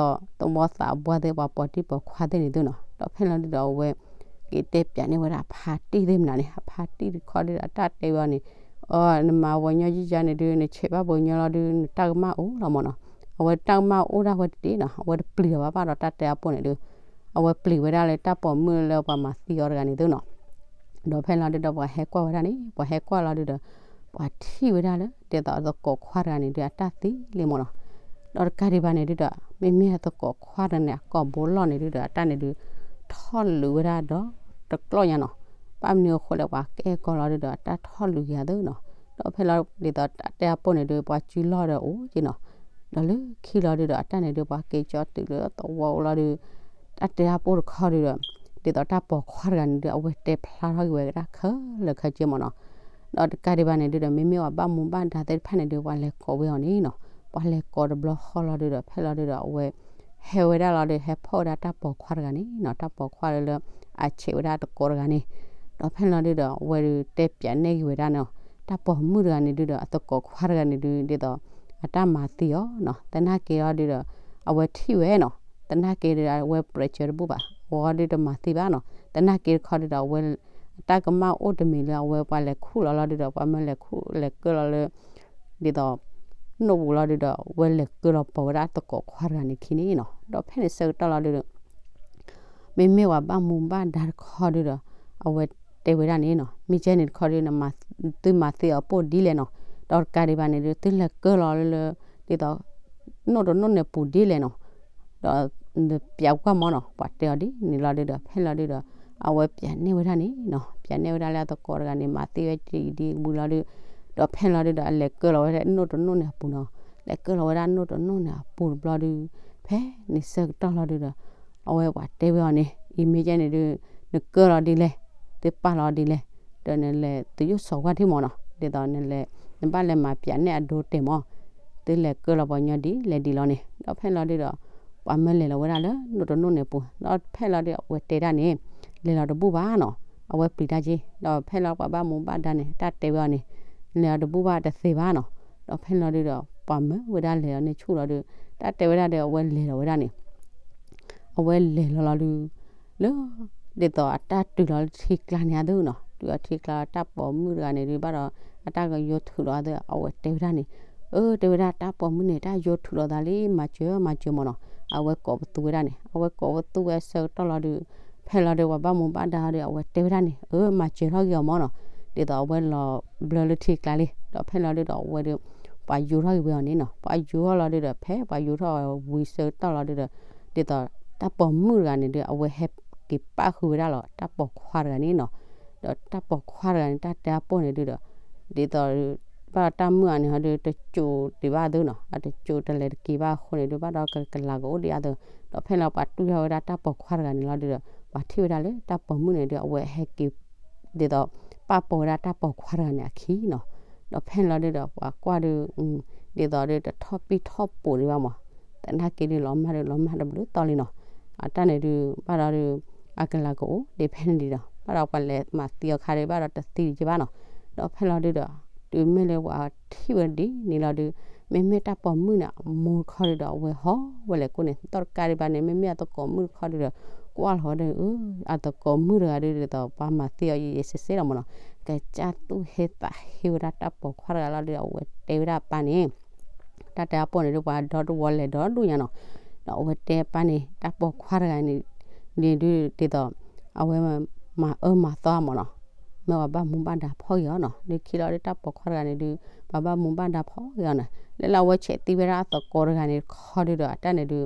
ဝီသးပှၢ်သ့ၣ် ပှၤပိာ်တံၢ်ပိာ်ခွါသ့ၣ်န့ၣ်သုနီၤ. ဒီးဖဲန့ၣ်လီၤဒုဒီး အဝဲက့ၤတဲပၠးန့ၢ်ဝဲဒၣ်အဖါတံၢ်သ့ၣ်မနုၤန့ၣ် အဖါတံၢ်တခီဒုဒီး အတၢ်တဲဝဲအီၤန့ၣ် အ နမၤပှၤကညီယံာ်ယါန့ၣ်ဒု နဆဲးဘၣ်ပှၤကညီလီၤဒု နတၢ်ကမၣ်အိၣ်လီၤမၢ်နီၤ. အဝဲတၢ်ကမၣ်အိၣ်ဒၣ်ဝဲတဒ့နီၤ, အဝဲတပျံၤလီၤဘၣ်ဘၣ်ဒီးတၢ်တဲအပိၢ်န့ၣ်ဒု အဝဲပျံၤဝဲဒၣ်လၢတၢ်ပိာ်မုၣ်လၢပှၤမၤသံအီၤတဂၤန့ၣ်သုနီၤ. ဒီးဖဲလီၤဒုဒီး ပှၤဟဲကွၢ်ဝဲဒၣ်န့ၣ် ပှၤဟဲကွၢ်လီၤဒုဒီး ပှၤထံၣ်ဝဲဒၣ်လၢ ဒ်သိးအသကိးခွါတဂၤန့ၣ်ဒု အတၢ်သံလံမၢ်နီၤ. ဒီးတကးဒံးဘၣ်န့ၣ်ဒုဒီး မ့မ့ၢ်အသကိးခွါတဂၤန့ၣ် အကိာ်ဘိလီၢ်န့ၣ်ဒုဒီး အတၢ်န့ၣ်ဒု ထီၣ်လုာ်ဝဲဒၣ်ဒီးတကျီၢ်ညါနီၤ. ဘၣ်မနုၤအဃိလဲၣ် ပှၤကဲကိာ်လီၤဒုဒီး အတၢ်ထီၣ်လုာ်က့ၤအသးနီၤ. ဒီးဖဲလီၤဒ်သိးတၢ်တဲအပိၢ်န့ၣ်ဒု ပှၤစုလီၢ်ဒီးအိၣ်က့နီၤ. ဒီးလၢခံလီၤဒုဒီး အတၢ်န့ၣ်ဒု ပှၤက့ၤကၠီတုၤလၢသဝီအိၣ်လီၤဒု တၢ်တဲအပိၢ်တခီဒုဒီး ဒ်သိးတၢ်ပိာ်ခွါတဂၤန့ၣ်ဒု အဝဲတဲဖျါထီၣ်က့ၤဝဲဒၣ်ခဲလၢာ်ခဲဆ့မၢ်နီၤ. ဒီးတကးဒံးဘၣ်န့ၣ်ဒုဒီး မ့မ့ၢ်ပှၤဘၣ်မူဘၣ်ဒါသ့ၣ်တဖၣ်န့ၣ်ဒု ပှၤလဲၤကိးဝဲအီၤန့ၣ်နီၤ. ပှၤလဲၤကိးတဘျီဃီလီၤဒုဒီး ဖဲလီၤဒုဒီး အဝဲ ဟဲဝဲဒၣ်လီၤဒု ဟဲဖီၣ်ဝဲဒၣ်တၢ်ပိာ်ခွါတဂၤန့ၣ်နီၤ. တၢ်ပိာ်ခွါလၢ လၢအဆဲးဝဲဒၣ်သကိးတဂၤန့ၣ်. ဒီးဖဲလီၤဒုဒီး အဝဲဒုတဲပၠးနဲၣ်က့ၤဝဲဒၣ်နီၤ. တၢ်ပိာ်မုၣ်တဂၤန့ၣ်ဒုဒီး အသကိးခွါတဂၤန့ၣ်ဒု ဒ်သိး အတၢ်မၤသံအီၤနီၤ. သနာ်က့လီၤဒုဒီး အဝဲထံၣ်ဝဲနီၤ. သနာ်က့ဒုဒီး အဝဲပြဲးစၢၤတဘူၣ်ဘၣ်. အဝဲဒုတမၤသံဘၣ်နီၤ. သနာ်က့တခီဒုဒီး အဝဲ အတၢ်ကမၣ်အိၣ်တမံၤလၢအဝဲပှၤလဲၤခူၣ်လီၤလီၤဒုဒီး ပှၤမၢလဲၤခူၣ်လဲၤကၢလီၤလၢ ဒ်သိး နိၣ်ပူၤလီၤဒုဒီး အဝဲလဲၤကၢလီၤပိာ်ဝဲဒၣ်သကိးခွါတဂၤန့ၣ်ခံန့ၣ်နီၤ. ဒီးဖဲန့ၣ်ဆၢကတီၢ်လီၤဒုဒီး မ့မ့ၢ်ပှၤဘၣ်မူဘၣ်ဒါတခီဒုဒီး အဝဲတဲဝဲဒၣ်န့ၣ်နီၤ. မ့ၢ်ကဲန့ၣ်တခီဒု နမၤ သုမၤသံအီၤပိၢ်ဒ်လဲၣ်နီၤ. ဒီးတကးဒံးဘၣ်န့ၣ်ဒု သုလဲၤကၢလီၤလၢ ဒ်သိး နိၣ်တနိၣ်န့ၣ်ပူၤဒ်လဲၣ်နီၤ. ဒီး ပၠးကွၢ်မၢ်နီၤ ပှၤတဲအီၤဒ်န့ၣ်လီၤဒုဒီး ဖဲလီၤဒုဒီး အဝဲပၠးနဲၣ်ဝဲဒၣ်န့ၣ်နီၤ. ပၠးနဲၣ်ဝဲဒၣ်လၢအသကိးတဂၤန့ၣ် မၤသံဝဲဒ်အံၤဒ်အံၤဝံၤလီၤဒု ဒီးဖဲလီၤဒုဒီး အလဲၤကၢလီၤဝဲဒၣ်နိၣ်တနိၣ်န့ၣ်အပူၤနီၤ. လဲၤကၢလီၤဝဲဒၣ်နိၣ်တနိၣ်န့ၣ်အပူၤတဘျီဒု ဖဲန့ၣ်ဆၢကတီၢ်လီၤဒုဒီး အဝဲပှၤတဲဝဲအီၤန့ၣ် အံၤမ့ၢ်ကဲန့ၣ်ဒု နကၢလီၤဒ်လဲၣ်, သုပာ်လီၤဒ်လဲၣ်, ဒီးနလဲၤသုယိၣ်စီၤဝါထံမၢ်နီၤ. ဒ်သိးနလဲၤ နဘၣ်လဲၤမၤပၠးနဲၣ်အဒိတဲာ်မၢ် သုလဲၤကၢလီၤပှၤညီဒ်လဲၣ်ဒ်လဲၣ်န့ၣ်. ဒီးဖဲလီၤဒုဒီး ပှၤမၢလဲၤလီၤဝဲဒၣ်လၢနိၣ်တနိၣ်န့ၣ်အပူၤ ဒီးဖဲလီၤဒု အဝဲတဲဒၣ်န့ၣ် လဲၤလီၤတဘူၣ်ဘၣ်နီၤ. အဝဲပျံၤတၢ်က့ ဒီးဖဲလီၤပှၤဘၣ်မူဘၣ်ဒါန့ၣ် တၢ်တဲဝဲအီၤန့ၣ် လဲၤလီၤတဘူၣ်ဘၣ်တသ့ဘၣ်နီၤ. ဒီးဖဲလီၤဒုဒီး ပှၤမၢဝဲဒၣ်လဲၤလီၤန့ၢ်ဆူၣ်လီၤဒု တၢ်တဲဝဲဒၣ်ဒီး အဝဲလဲၤလီၤဝဲဒၣ်န့ၣ် အဝဲလဲၤလီၤလီၤဒု လၢ ဒ်သိးအတၢ်တုၤလီၤလၢထံကျါန့ၣ်အသိးနီၤ တုၤလီၤထံကျါ တၢ်ပိာ်မုၣ်တဂၤန့ၣ်ဒု ဘၣ်ဒီး အတၢ်ကယိထုးလီၤအသိး အဝဲတဲဝဲဒၣ်န့ၣ် အၢ တဲဝဲဒၣ်တၢ်ပိာ်မုၣ်န့ၣ် တၢ်ယိထုးလီၤသးလံ မၤစၢၤမၤစၢၤမၢ်နီၤ. အဝဲကိးပသူဝဲဒၣ်န့ၣ် အဝဲကိးပသူဝဲဆၢကတီၢ်လီၤဒု ဖဲလီၤဒု ပှၤဘၣ်မူဘၣ်ဒါဒီး အဝဲတဲဝဲဒၣ်န့ၣ် အၢ မၤစၢၤထီၣ်က့ၤအီၤမၢ်နီၤ. ဒ်သိးအဝဲလီၤဘျၢလၢထံကျါလံ ဒီးဖဲလီၤဒုဒီး အဝဲဒု ပှၤယိထီၣ်က့ၤဝဲအီၤန့ၣ်နီၤ ပှၤယိထီၣ်လီၤဒုဒီး ဖဲပှၤယိထီၣ်ဝံၤဆၢကတီၢ်လီၤဒုဒီး ဒ်သိးတၢ်ပိာ်မုၣ်တဂၤန့ၣ်ဒု အဝဲဟဲက့ၤပာ်ဃုာ်ဝဲဒၣ်လီၤ တၢ်ပိာ်ခွါတဂၤန့ၣ်နီၤ. ဒီးတၢ်ပိာ်ခွါတဂၤန့ၣ် တၢ်တဲအပိၢ်န့ၣ်ဒုဒီး ဒ်သိး ဘၣ်ဒီးတၢ်မုၣ်အန့ၣ်ဟီဒု တစိၤဒံးဘၣ်အသိးနီၤ အတစိၤတလဲၤတက့ၤဘၣ်အဃိန့ၣ်ဒု ဘၣ်ဒီးကလၤကအိၣ်ဒံးအသိး ဒီးဖဲလီၤပှၤတူၢ်ထီၣ်ဝဲဒၣ်တၢ်ပိာ်ခွါတဂၤန့ၣ်လီၤဒုဒီး ပှၤထံၣ်ဝဲဒၣ်လၢတၢ်ပိာ်မုၣ်န့ၣ်ဒု အဝဲဟဲက့ၤ ဒ်သိး ပာ်ပိာ်ဝဲဒၣ်တၢ်ပိာ်ခွါတဂၤန့ၣ်အခံနီၤ. ဒီးဖဲလီၤဒုဒီး ပှၤကွၢ်ဒု ဒ်သိးဒု တထီၣ်ပံၣ်ထီၣ်ပိာ်ဒံးဘၣ်မၢ် သနာ်က့ဒု လီၤမၢ်ဒု လီၤမၢ်တဘျုးတီၤလံနီၤ. အတၢ်န့ၣ်ဒု ဘၣ်ဒီးဒု အကလၤကအိၣ်ဒံးဖဲန့ၣ်ဒံးဒီး ဘၣ်ဒီးပှၤလဲၤမၤသံအီၤခါဒု ဘၣ်ဒီးတသံဒံးက့ဘၣ်နီၤ. ဒီးဖဲလီၤဒုဒီး တုၤမ့ၢ်လၢပှၤထံၣ်ဝဲဒ်န့ၣ်လီၤဒု မ့မ့ၢ်တၢ်ပိာ်မုၣ်န့ၣ် အမိၢ်တခီဒုဒီး အဝဲဟီၣ်ဝဲလဲၤကိးန့ၣ် ဒီးတကးဒံးဘၣ်န့ၣ် မ့မ့ၢ်အသကိးမုၣ်တခီဒုဒီး ကွၢ်လီၤဝဲဒၣ် အသကိးမုၣ်တဂၤဒု ဒ်သိးပှၤမၤသံအီၤယံာ်ယံာ်စ့စ့လီၤမၢ်နီၤ. ကစၢ်သူၣ်ဟ့သးဟ့ဝဲဒၣ်တၢ်ပိာ်ခွါတဂၤလီၤဒု အဝဲတဲဝဲဒၣ်အပၢ်န့ၣ် တၢ်တဲအပိၢ်န့ၣ်ဒု ပှၤဒီတဝီလဲၤဒီဒူၣ်ညါနီၤ. ဒီးအဝဲတဲအပၢ်န့ၣ် တၢ်ပိာ်ခွါတဂၤန့ၣ် န့ၣ်ဒု ဒ်သိး အဝဲမၤအၢမၤသီမၢ်နီၤ. မ့ၢ်ပှၤဘၣ်မူဘၣ်ဒါဖီၣ်က့ၤအီၤနီၤ လၢခံလီၤဒု တၢ်ပိာ်ခွါတဂၤန့ၣ်ဒု ပှၤဘၣ်မူဘၣ်ဒါဖီၣ်က့ၤအီၤနီၤ. လၢလၢအဝဲဆဲးသံဝဲဒၣ်အသကိးတဂၤန့ၣ်တခီဒုဒီး အတၢ်န့ၣ်ဒု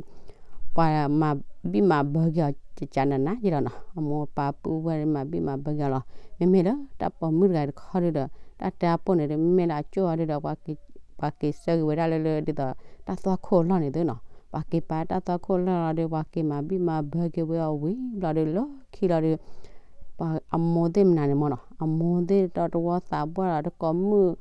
ပှၤမၤဘံၣ်မၤဘၢက့ၤအီၤကကနးနးက့လီၤနီၤ. အမိၢ်အပၢ်ပုၢ်ဝဲၢ်မၤဘံၣ်မၤဘၢက့ၤအီၤလီၤ. မ့မ့ၢ်လၢတၢ်ပိာ်မုၣ်တဂၤတခီဒုဒီး တၢ်တဲအပိၢ်န့ၣ်ဒီး မ့မ့ၢ်လၢအကၠိၣ်အီၤဒုဒီး ပှၤက့ၤဆၢက့ၤဝဲဒၣ်လၢလၢဒ်သိး တၢ်သွၣ်ခိၣ်အလီၢ်န့ၣ်သုနီၤ. ပှၤက့ၤပာ်တၢ်သွၣ်ခိၣ်အလီၢ်လီၤဒီး ပှၤက့ၤမၤဘံၣ်မၤဘၢက့ၤဝဲအီၤဝံၤဘျီဒီး လၢခံလီၤဒီး ပှၤအမိၢ်သ့ၣ်မနုၤန့ၣ်မ့ၢ်နီၤ, အမိၢ်သ့ၣ်ဒီးတဝီသးပှၢ်လီၤ တကိးမုၣ်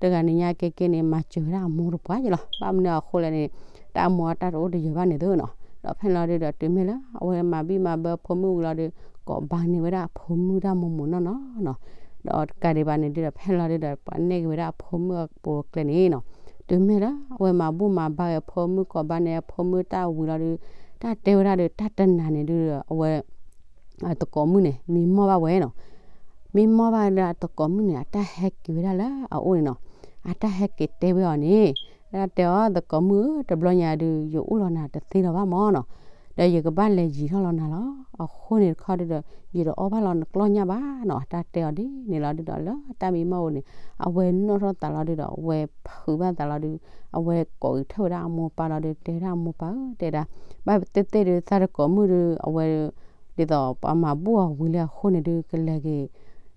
တဂၤန့ၣ်ညါက့က့န့ၣ် မၤစၢၤဝဲဒၣ်အမိၢ်တပှၢ်က့လီၤ. ဘၣ်မနုၤအဃိလဲၣ်န့ၣ် တၢ်အမိၢ်အတၢ်တအိၣ်တယၢၤဘၣ်န့ၣ်သုနီၤ. ဒီးဖဲလီၤဒုဒီး တုၤမ့ၢ်လၢအဝဲမၤဘံၣ်မၤဘၢအဖိမုၣ်ဝံၤလီၤဒီး ကိးဘၣ်န့ၢ်ဝဲဒၣ်အဖိမုၣ်တၢ်မိၢ်မိၢ်နီၢ်နီၢ်နီၤ. ဒီးတကးဒံးဘၣ်န့ၣ်ဒုဒီး ဖဲလီၤဒုဒီး ပှၤနဲၣ်က့ၤဝဲဒၣ်အဖိမုၣ်အပူၤအကျဲန့ၣ်နီၤ. တုၤမ့ၢ်လၢအဝဲမၤဘူၣ်မၤဘါဝဲအဖိမုၣ် ကိးဘၣ်န့ၢ်အဖိမုၣ်တၢ်ဝံၤလီၤဒု တၢ်တဲဝဲဒၣ်ဒီး တၢ်တနၤန့ၣ်ဒုဒီး အဝဲ အသကိးမုၣ်န့ၣ် မံမီၢ်ဘၣ်ဝဲနီၤ. မံမီၢ်ဘၣ်လၢအသကိးမုၣ်န့ၣ် အတၢ်ဟဲက့ၤဝဲဒၣ်လၢအအိၣ်န့ၣ်နီၤ. အတၢ်ဟဲက့ၤတဲဝဲအီၤန့ၣ် တၢ်တဲအီၤ သကိးမုၣ်ဧၢ တဘျီညါဒု ယအိၣ်လီၤနၤတသ့လၢၤဘၣ်မ့ၢ်နီၤ. ဒီးယကဘၣ်လဲၤယံၤထီၣ်လီၤနၤလီၤ. အဃိန့ၣ်တခီဒုဒီး ယတအီၣ်ဘၣ်လီၤနကျီၢ်ညၣ်ဘၣ်နီၤ. တၢ်တဲအီၤဒ်န့ၣ်လီၤဒုဒီး လၢတၢ်မံမီၢ်အအိၣ်န့ၣ် အဝဲနီၣ်ထီၣ်သးလီၤဒုဒီး အဝဲဖုးဘၣ်သးလီၤဒု အဝဲကိးဂဲၤထၢၣ်ဝဲဒၣ်အမိၢ်ပၢ်လီၤဒု တဲဝဲဒၣ်အမိၢ်ပၢ်ဧၢ တဲဒၣ် ဘၣ်သ့ၣ်သ့ၣ်ဒု သးသကိးမုၣ်ဒု အဝဲ ဒ်သိးပှၤမၤဘူၣ်အီၤဝံၤလၢအဃိန့ၣ်ဒု ကလဲၤက့ၤ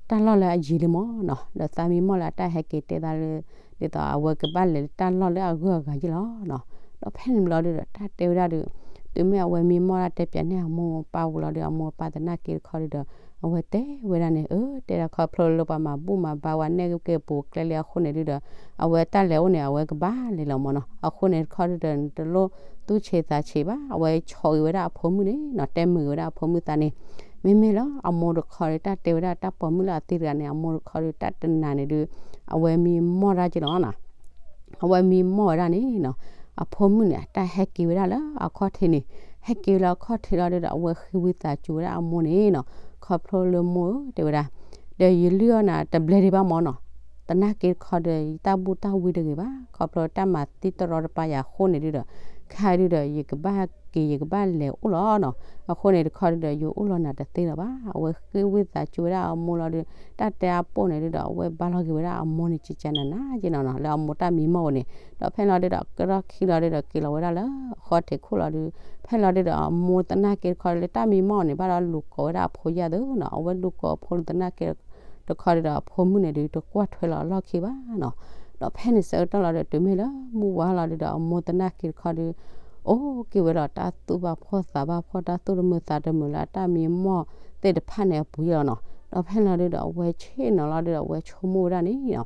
တၢ်လီၢ်လၢအယံၤလံမ့ၢ်နီၤ. ဒီးသးမံမီၢ်လၢအတၢ်ဟဲက့ၤတဲသးလၢ ဒ်သိးအဝဲကဘၣ်လဲၤလၢတၢ်လီၢ်လၢအဂုၤအဂၤယ့ၢ်လီၤနီၤ. ဒီးဖဲန့ၣ်ဘျီဒုဒီး တၢ်တဲဝဲဒၣ်ဒု တုၤမ့ၢ်အဝဲမံမီၢ်ဒၣ်တဲပၠးန့ၢ်အမိၢ်အပၢ်ဝံၤလီၤဒု အမိၢ်အပၢ်သနာ်က့တခီဒုဒီး အဝဲတဲဝဲဒၣ်န့ၣ် အၢ တဲဒၣ်ခီဖျိလၢပှၤမၤဘူၣ်မၤဘါဝဲနဲၣ်က့ၤပူၤကျဲလံအဃိန့ၣ်ဒုဒီး အဝဲတၢ်လဲၤအိၣ်န့ၣ် အဝဲကဘၣ်လဲၤလီၤမ့ၢ်နီၤ. အဃိန့ၣ်တခီဒုဒီး နတလိၣ်သူၣ်ဆံးသးဆံးဘၣ်. အဝဲဆီၣ်ဂ့ၤဝဲဒၣ်အဖိမုၣ်န့ၣ်နီၤ တဲမုာ်ဂ့ၤဝဲဒၣ်အဖိမုၣ်သးန့ၣ် မ့မ့ၢ်လၢအမိၢ်တခီဒီး တၢ်တဲဝဲဒၣ်တၢ်ပိာ်မုၣ်လၢအသံတဂၤန့ၣ် အမိၢ်တခီဒီး တၢ်တနၤန့ၣ်ဒု အဝဲမံမီၢ်ဒၣ်က့လီၤနီၤ. အဝဲမံမီၢ်ဝဲဒၣ်န့ၣ်နီၤ အဖိမုၣ်န့ၣ် အတၢ်ဟဲက့ၤဝဲဒၣ်လၢအခီၣ်ထံးန့ၣ်, ဟဲက့ၤဝဲလၢအခီၣ်ထံးလီၤဒုဒီး အဝဲဃ့ဝံသးစူၤဝဲဒၣ်အမိၢ်န့ၣ်နီၤ, ခီဖျိလၢမိၢ်ဧၢ တဲဝဲဒၣ်, ဒီးယလုၢ်အီၣ်နၤတဘျဲဒံးဘၣ်မ့ၢ်နီၤ, သနာ်က့တခီဒီး ယတၢ်ဘူၣ်တၢ်ဝံတဂ့ၤဘၣ်, ခီဖျိတၢ်မၤသံတရီတပါယၤအဃိန့ၣ်ဒုဒီး ခဲဒုဒီး ယကဘၣ်က့ၤ ယကဘၣ်လဲၤအိၣ်လီၤနီၤ, အဃိန့ၣ်တခီဒုဒီး ယအိၣ်လီၤနၤတသ့လၢၤဘၣ်. အဝဲဃ့ဝံသးစူၤဝဲဒၣ်အမိၢ်လီၤဒု, တၢ်တဲအပိၢ်န့ၣ်ဒုဒီး အဝဲဘါလီၤက့ၤဝဲဒၣ်အမိၢ်န့ၣ် ကကနၤနၤက့နီၤနီၤ လၢအမိၢ်တၢ်မံမီၢ်အိၣ်န့ၣ်, ဒီးဖဲလီၤဒုဒီး ကရီၢ်ခံလီၤဒုဒီး က့ၤလီၤဝဲဒၣ်လၢဃီထံးခိၣ်လီၤဒု, ဖဲလီၤဒုဒီး အမိၢ်သနာ်က့တခီလၢတၢ်မံမီၢ်န့ၣ် ဘၣ်ဒီးလူၤကိးဝဲဒၣ်အဖိယၢ်သုနီၤ, အဝဲလူၤကိးအဖိသနာ်က့တခီဒုဒီး အဖိမုၣ်န့ၣ်ဒု တကွၢ်ထွဲလီၤအလီၢ်ခံဘၣ်နီၤ. ဒီးဖဲန့ၣ်ဆၢကတီၢ်လီၤဒီး တုၤမ့ၢ်လၢမုၢ်ဝါလီၤဒုဒီး အမိၢ်သနာ်က့တခီဒု အိၣ်က့ၤဝဲဒီးတၢ်သူၣ်ဘၣ်ဖှီၣ်သးဘၣ်ဖှီၣ် တၢ်သူၣ်တမုာ်သးတမုာ်လၢအတၢ်မံမီၢ်သ့ၣ်တဖၣ်န့ၣ်အပူၤယဲလီၤနီၤ. ဒီးဖဲန့ၣ်လီၤဒုဒီး အဝဲဆ့ၣ်နီၤလီၤဒုဒီး အဝဲဆိကမိၣ်ဝဲဒၣ်န့ၣ်နီၤ,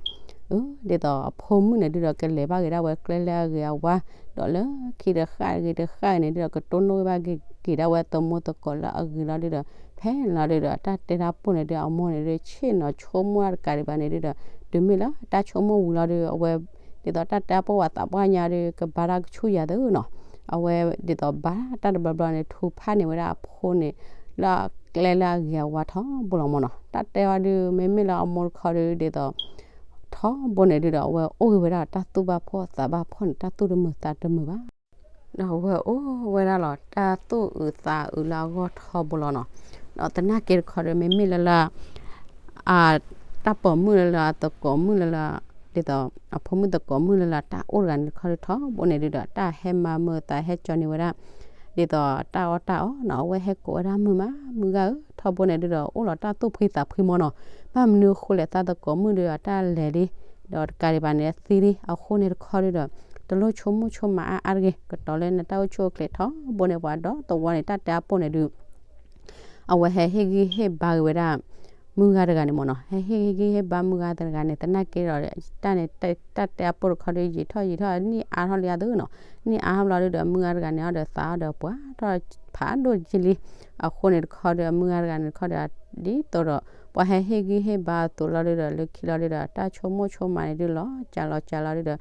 ဒ်သိးအဖိမုၣ်န့ၣ်ဒုဒီး ကလဲၤဘၣ်က့ၤဒၣ်ဝဲကျဲလၢအဂ့ၤအဝါ, ဒီးလၢခံတဃၣ်ဂ့ၤတဃၣ်ဂ့ၤန့ၣ်ဒုဒီး ကတိၢ်နီၣ်ဂ့ၤဘၣ်က့ၤဒၣ်ဝဲသမူသကိးလၢအဂ့ၤလီၤဒုဒီး ဖဲန့ၣ်လီၤဒုဒီး တၢ်တဲတၢ်ပိၢ်န့ၣ်ဒု အမိၢ်န့ၣ်ဒု ဆ့ၣ်နီၤဆိကမိၣ်တကးဒံးဘၣ်န့ၣ်ဒုဒီး တုၤမ့ၢ်လၢတၢ်ဆိကမိၣ်ဝံၤလီၤဒု အဝဲ ဒ်သိးတၢ်တဲအပိၢ်ဝဲသးပှၢ်ညါဒု ကဘါတၢ်ကဆူၣ်ယၤသုနီၤ, အဝဲဒ်သိးဘါတၢ်တဘျီဘျီန့ၣ် ထုးဖးန့ၢ်ဝဲဒၣ်အဖိန့ၣ် လၢကျဲလၢအဂ့ၤအဝါထီဘိလီၤမ့ၢ်နီၤ. တၢ်တဲဝဲဒု မ့မ့ၢ်လၢအမိၢ်တခီဒု ဒ်သိး ထီဘိန့ၣ်ဒုဒီး အဝဲအိၣ်ဂ့ၤဝဲဒၣ်တၢ်သူၣ်ဘၣ်ဖှီၣ်သးဘၣ်ဖှီၣ်န့ၣ် တၢ်သူၣ်တမုာ်သးတမုာ်ဘၣ် ဒီးအဝဲအိၣ်ဝဲဒၣ်လီၤ တၢ်သူၣ်အုးသးအုးလၢအဂီၢ်ထီဘိလီၤနီၤ. ဒီးသနာ်က့တခီဒီး မ့မ့ၢ်လၢလၢ အတၢ်ပိာ်မုၣ်လၢလၢ အသကိးမုၣ်လၢလၢ ဒ်သိး အဖိမုၣ်သကိးမုၣ်လၢလၢ တၢ်အိၣ်တဂၤန့ၣ်တခီဒီး ထီဘိန့ၣ်ဒုဒီး တၢ်ဟဲမၤမုာ်သးဟဲကၠီန့ၢ်ဝဲဒၣ် ဒ်သိးတၢ်အီၣ်တၢ်အီနီၤ. အဝဲဟဲကိးဝဲဒၣ်မုၢ်မး မုၢ်ဂၤဧၢ ထီဘိန့ၣ်ဒုဒီး အိၣ်လီၤတၢ်သူၣ်ဖှံသးဖှံမ့ၢ်နီၤ. ဘၣ်မနုၤအဃိလဲၣ် သးသကိးမုၣ်ဒုဒီး တၢ်လဲၤလံ ဒီးတကးဒံးဘၣ်န့ၣ် သံလံ အဃိန့ၣ်တခီဒုဒီး တလိၣ်ဆိကမိၣ်ဆိကမးအါအါတဂ့ၤ ကတီၤလၢနတၢ်အိၣ်ဆူၣ်အိၣ်ချ့ ထီဘိန့ၣ် ပှၤဒီသဝီန့ၣ် တၢ်တဲအပိၢ်န့ၣ်ဒု အဝဲဟဲဟ့ၣ်ဂံၢ်ဟ့ၣ်ဘါက့ၤဝဲဒၣ် မုၢ်ဂၤတဂၤန့ၣ်မ့ၢ်နီၤ. ဟဲဟ့ၣ်ဂံၢ်ဟ့ၣ်ဘါမုၢ်ဂၤတဂၤန့ၣ် သနာ်က့ဒီး တၢ်န့ၣ် တၢ်တဲအပိၢ်တခီဒီး ယံာ်ထီၣ်ယံာ်ထီၣ် နံၣ်အါထီၣ်လံအသိးနီၤ. နံၣ်အါထီၣ်ဘျီဒုဒီး မုၢ်ဂၤတဂၤန့ၣ် အီၤဒီးသးအီၤဒီးပှၤထီၣ်ဖးဒိၣ်က့လံ. အဃိန့ၣ်တခီဒီး မုၢ်ဂၤတဂၤန့ၣ်တခီဒီး ဒ်သိးဒီး ပှၤဟဲဟ့ၣ်ဂံၢ်ဟ့ၣ်ဘါအသိးလီၤဒုဒီး လၢခံလီၤဒုဒီး တၢ်ဆိကမိၣ်ဆိကမးန့ၣ်ဒုလီၤ ကၢ်လီၤကၢ်လီၤဒုဒီး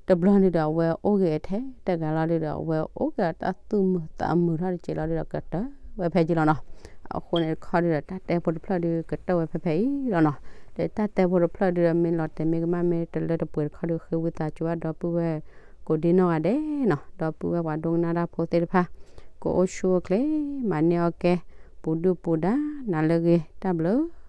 တဘျီန့ၣ်ဒီး အဝဲအိၣ်ဂ့ၤအထဲတဂၤလီၤဒုဒီး အဝဲအိၣ်က့ၤတၢ်သူၣ်မုာ်သးမုာ်ထီၣ်တက့ၢ်လီၤဒုဒီး ကတၢၢ်ဝဲဖဲက့လီၤနီၤ. အဃိန့ၣ်တခီဒုဒီး တၢ်တဲဖိတဖျၢၣ်ဒု ကတၢၢ်ဝဲဖဲဖဲအံၤလီၤနီၤ. ဒီးတၢ်တဲဖိတဖျၢၣ်ဒုဒီး မ့ၢ်လီၤတဲာ်မ့ၢ်ကမၣ်မ့ၢ်တလၢတပှဲၤတခီဒု ဃ့ဝံသးစူၤဘၣ်ဒီပုၢ်ဝဲၢ်ကိးဒံနီၢ်ဂၤဒဲးနီၤ. ဒီပုၢ်ဝဲၢ်ပှၤဒိကနၣ်တၢ်ဖိသ့ၣ်တဖၣ် ကအိၣ်ဆူၣ်အိၣ်ချ့ မၤန့ၢ်အီၣ်ကဲ ပူၤဒုၣ်ပူၤဒါ နၤလၢအဂ့ၤ တၢ်ဘျုး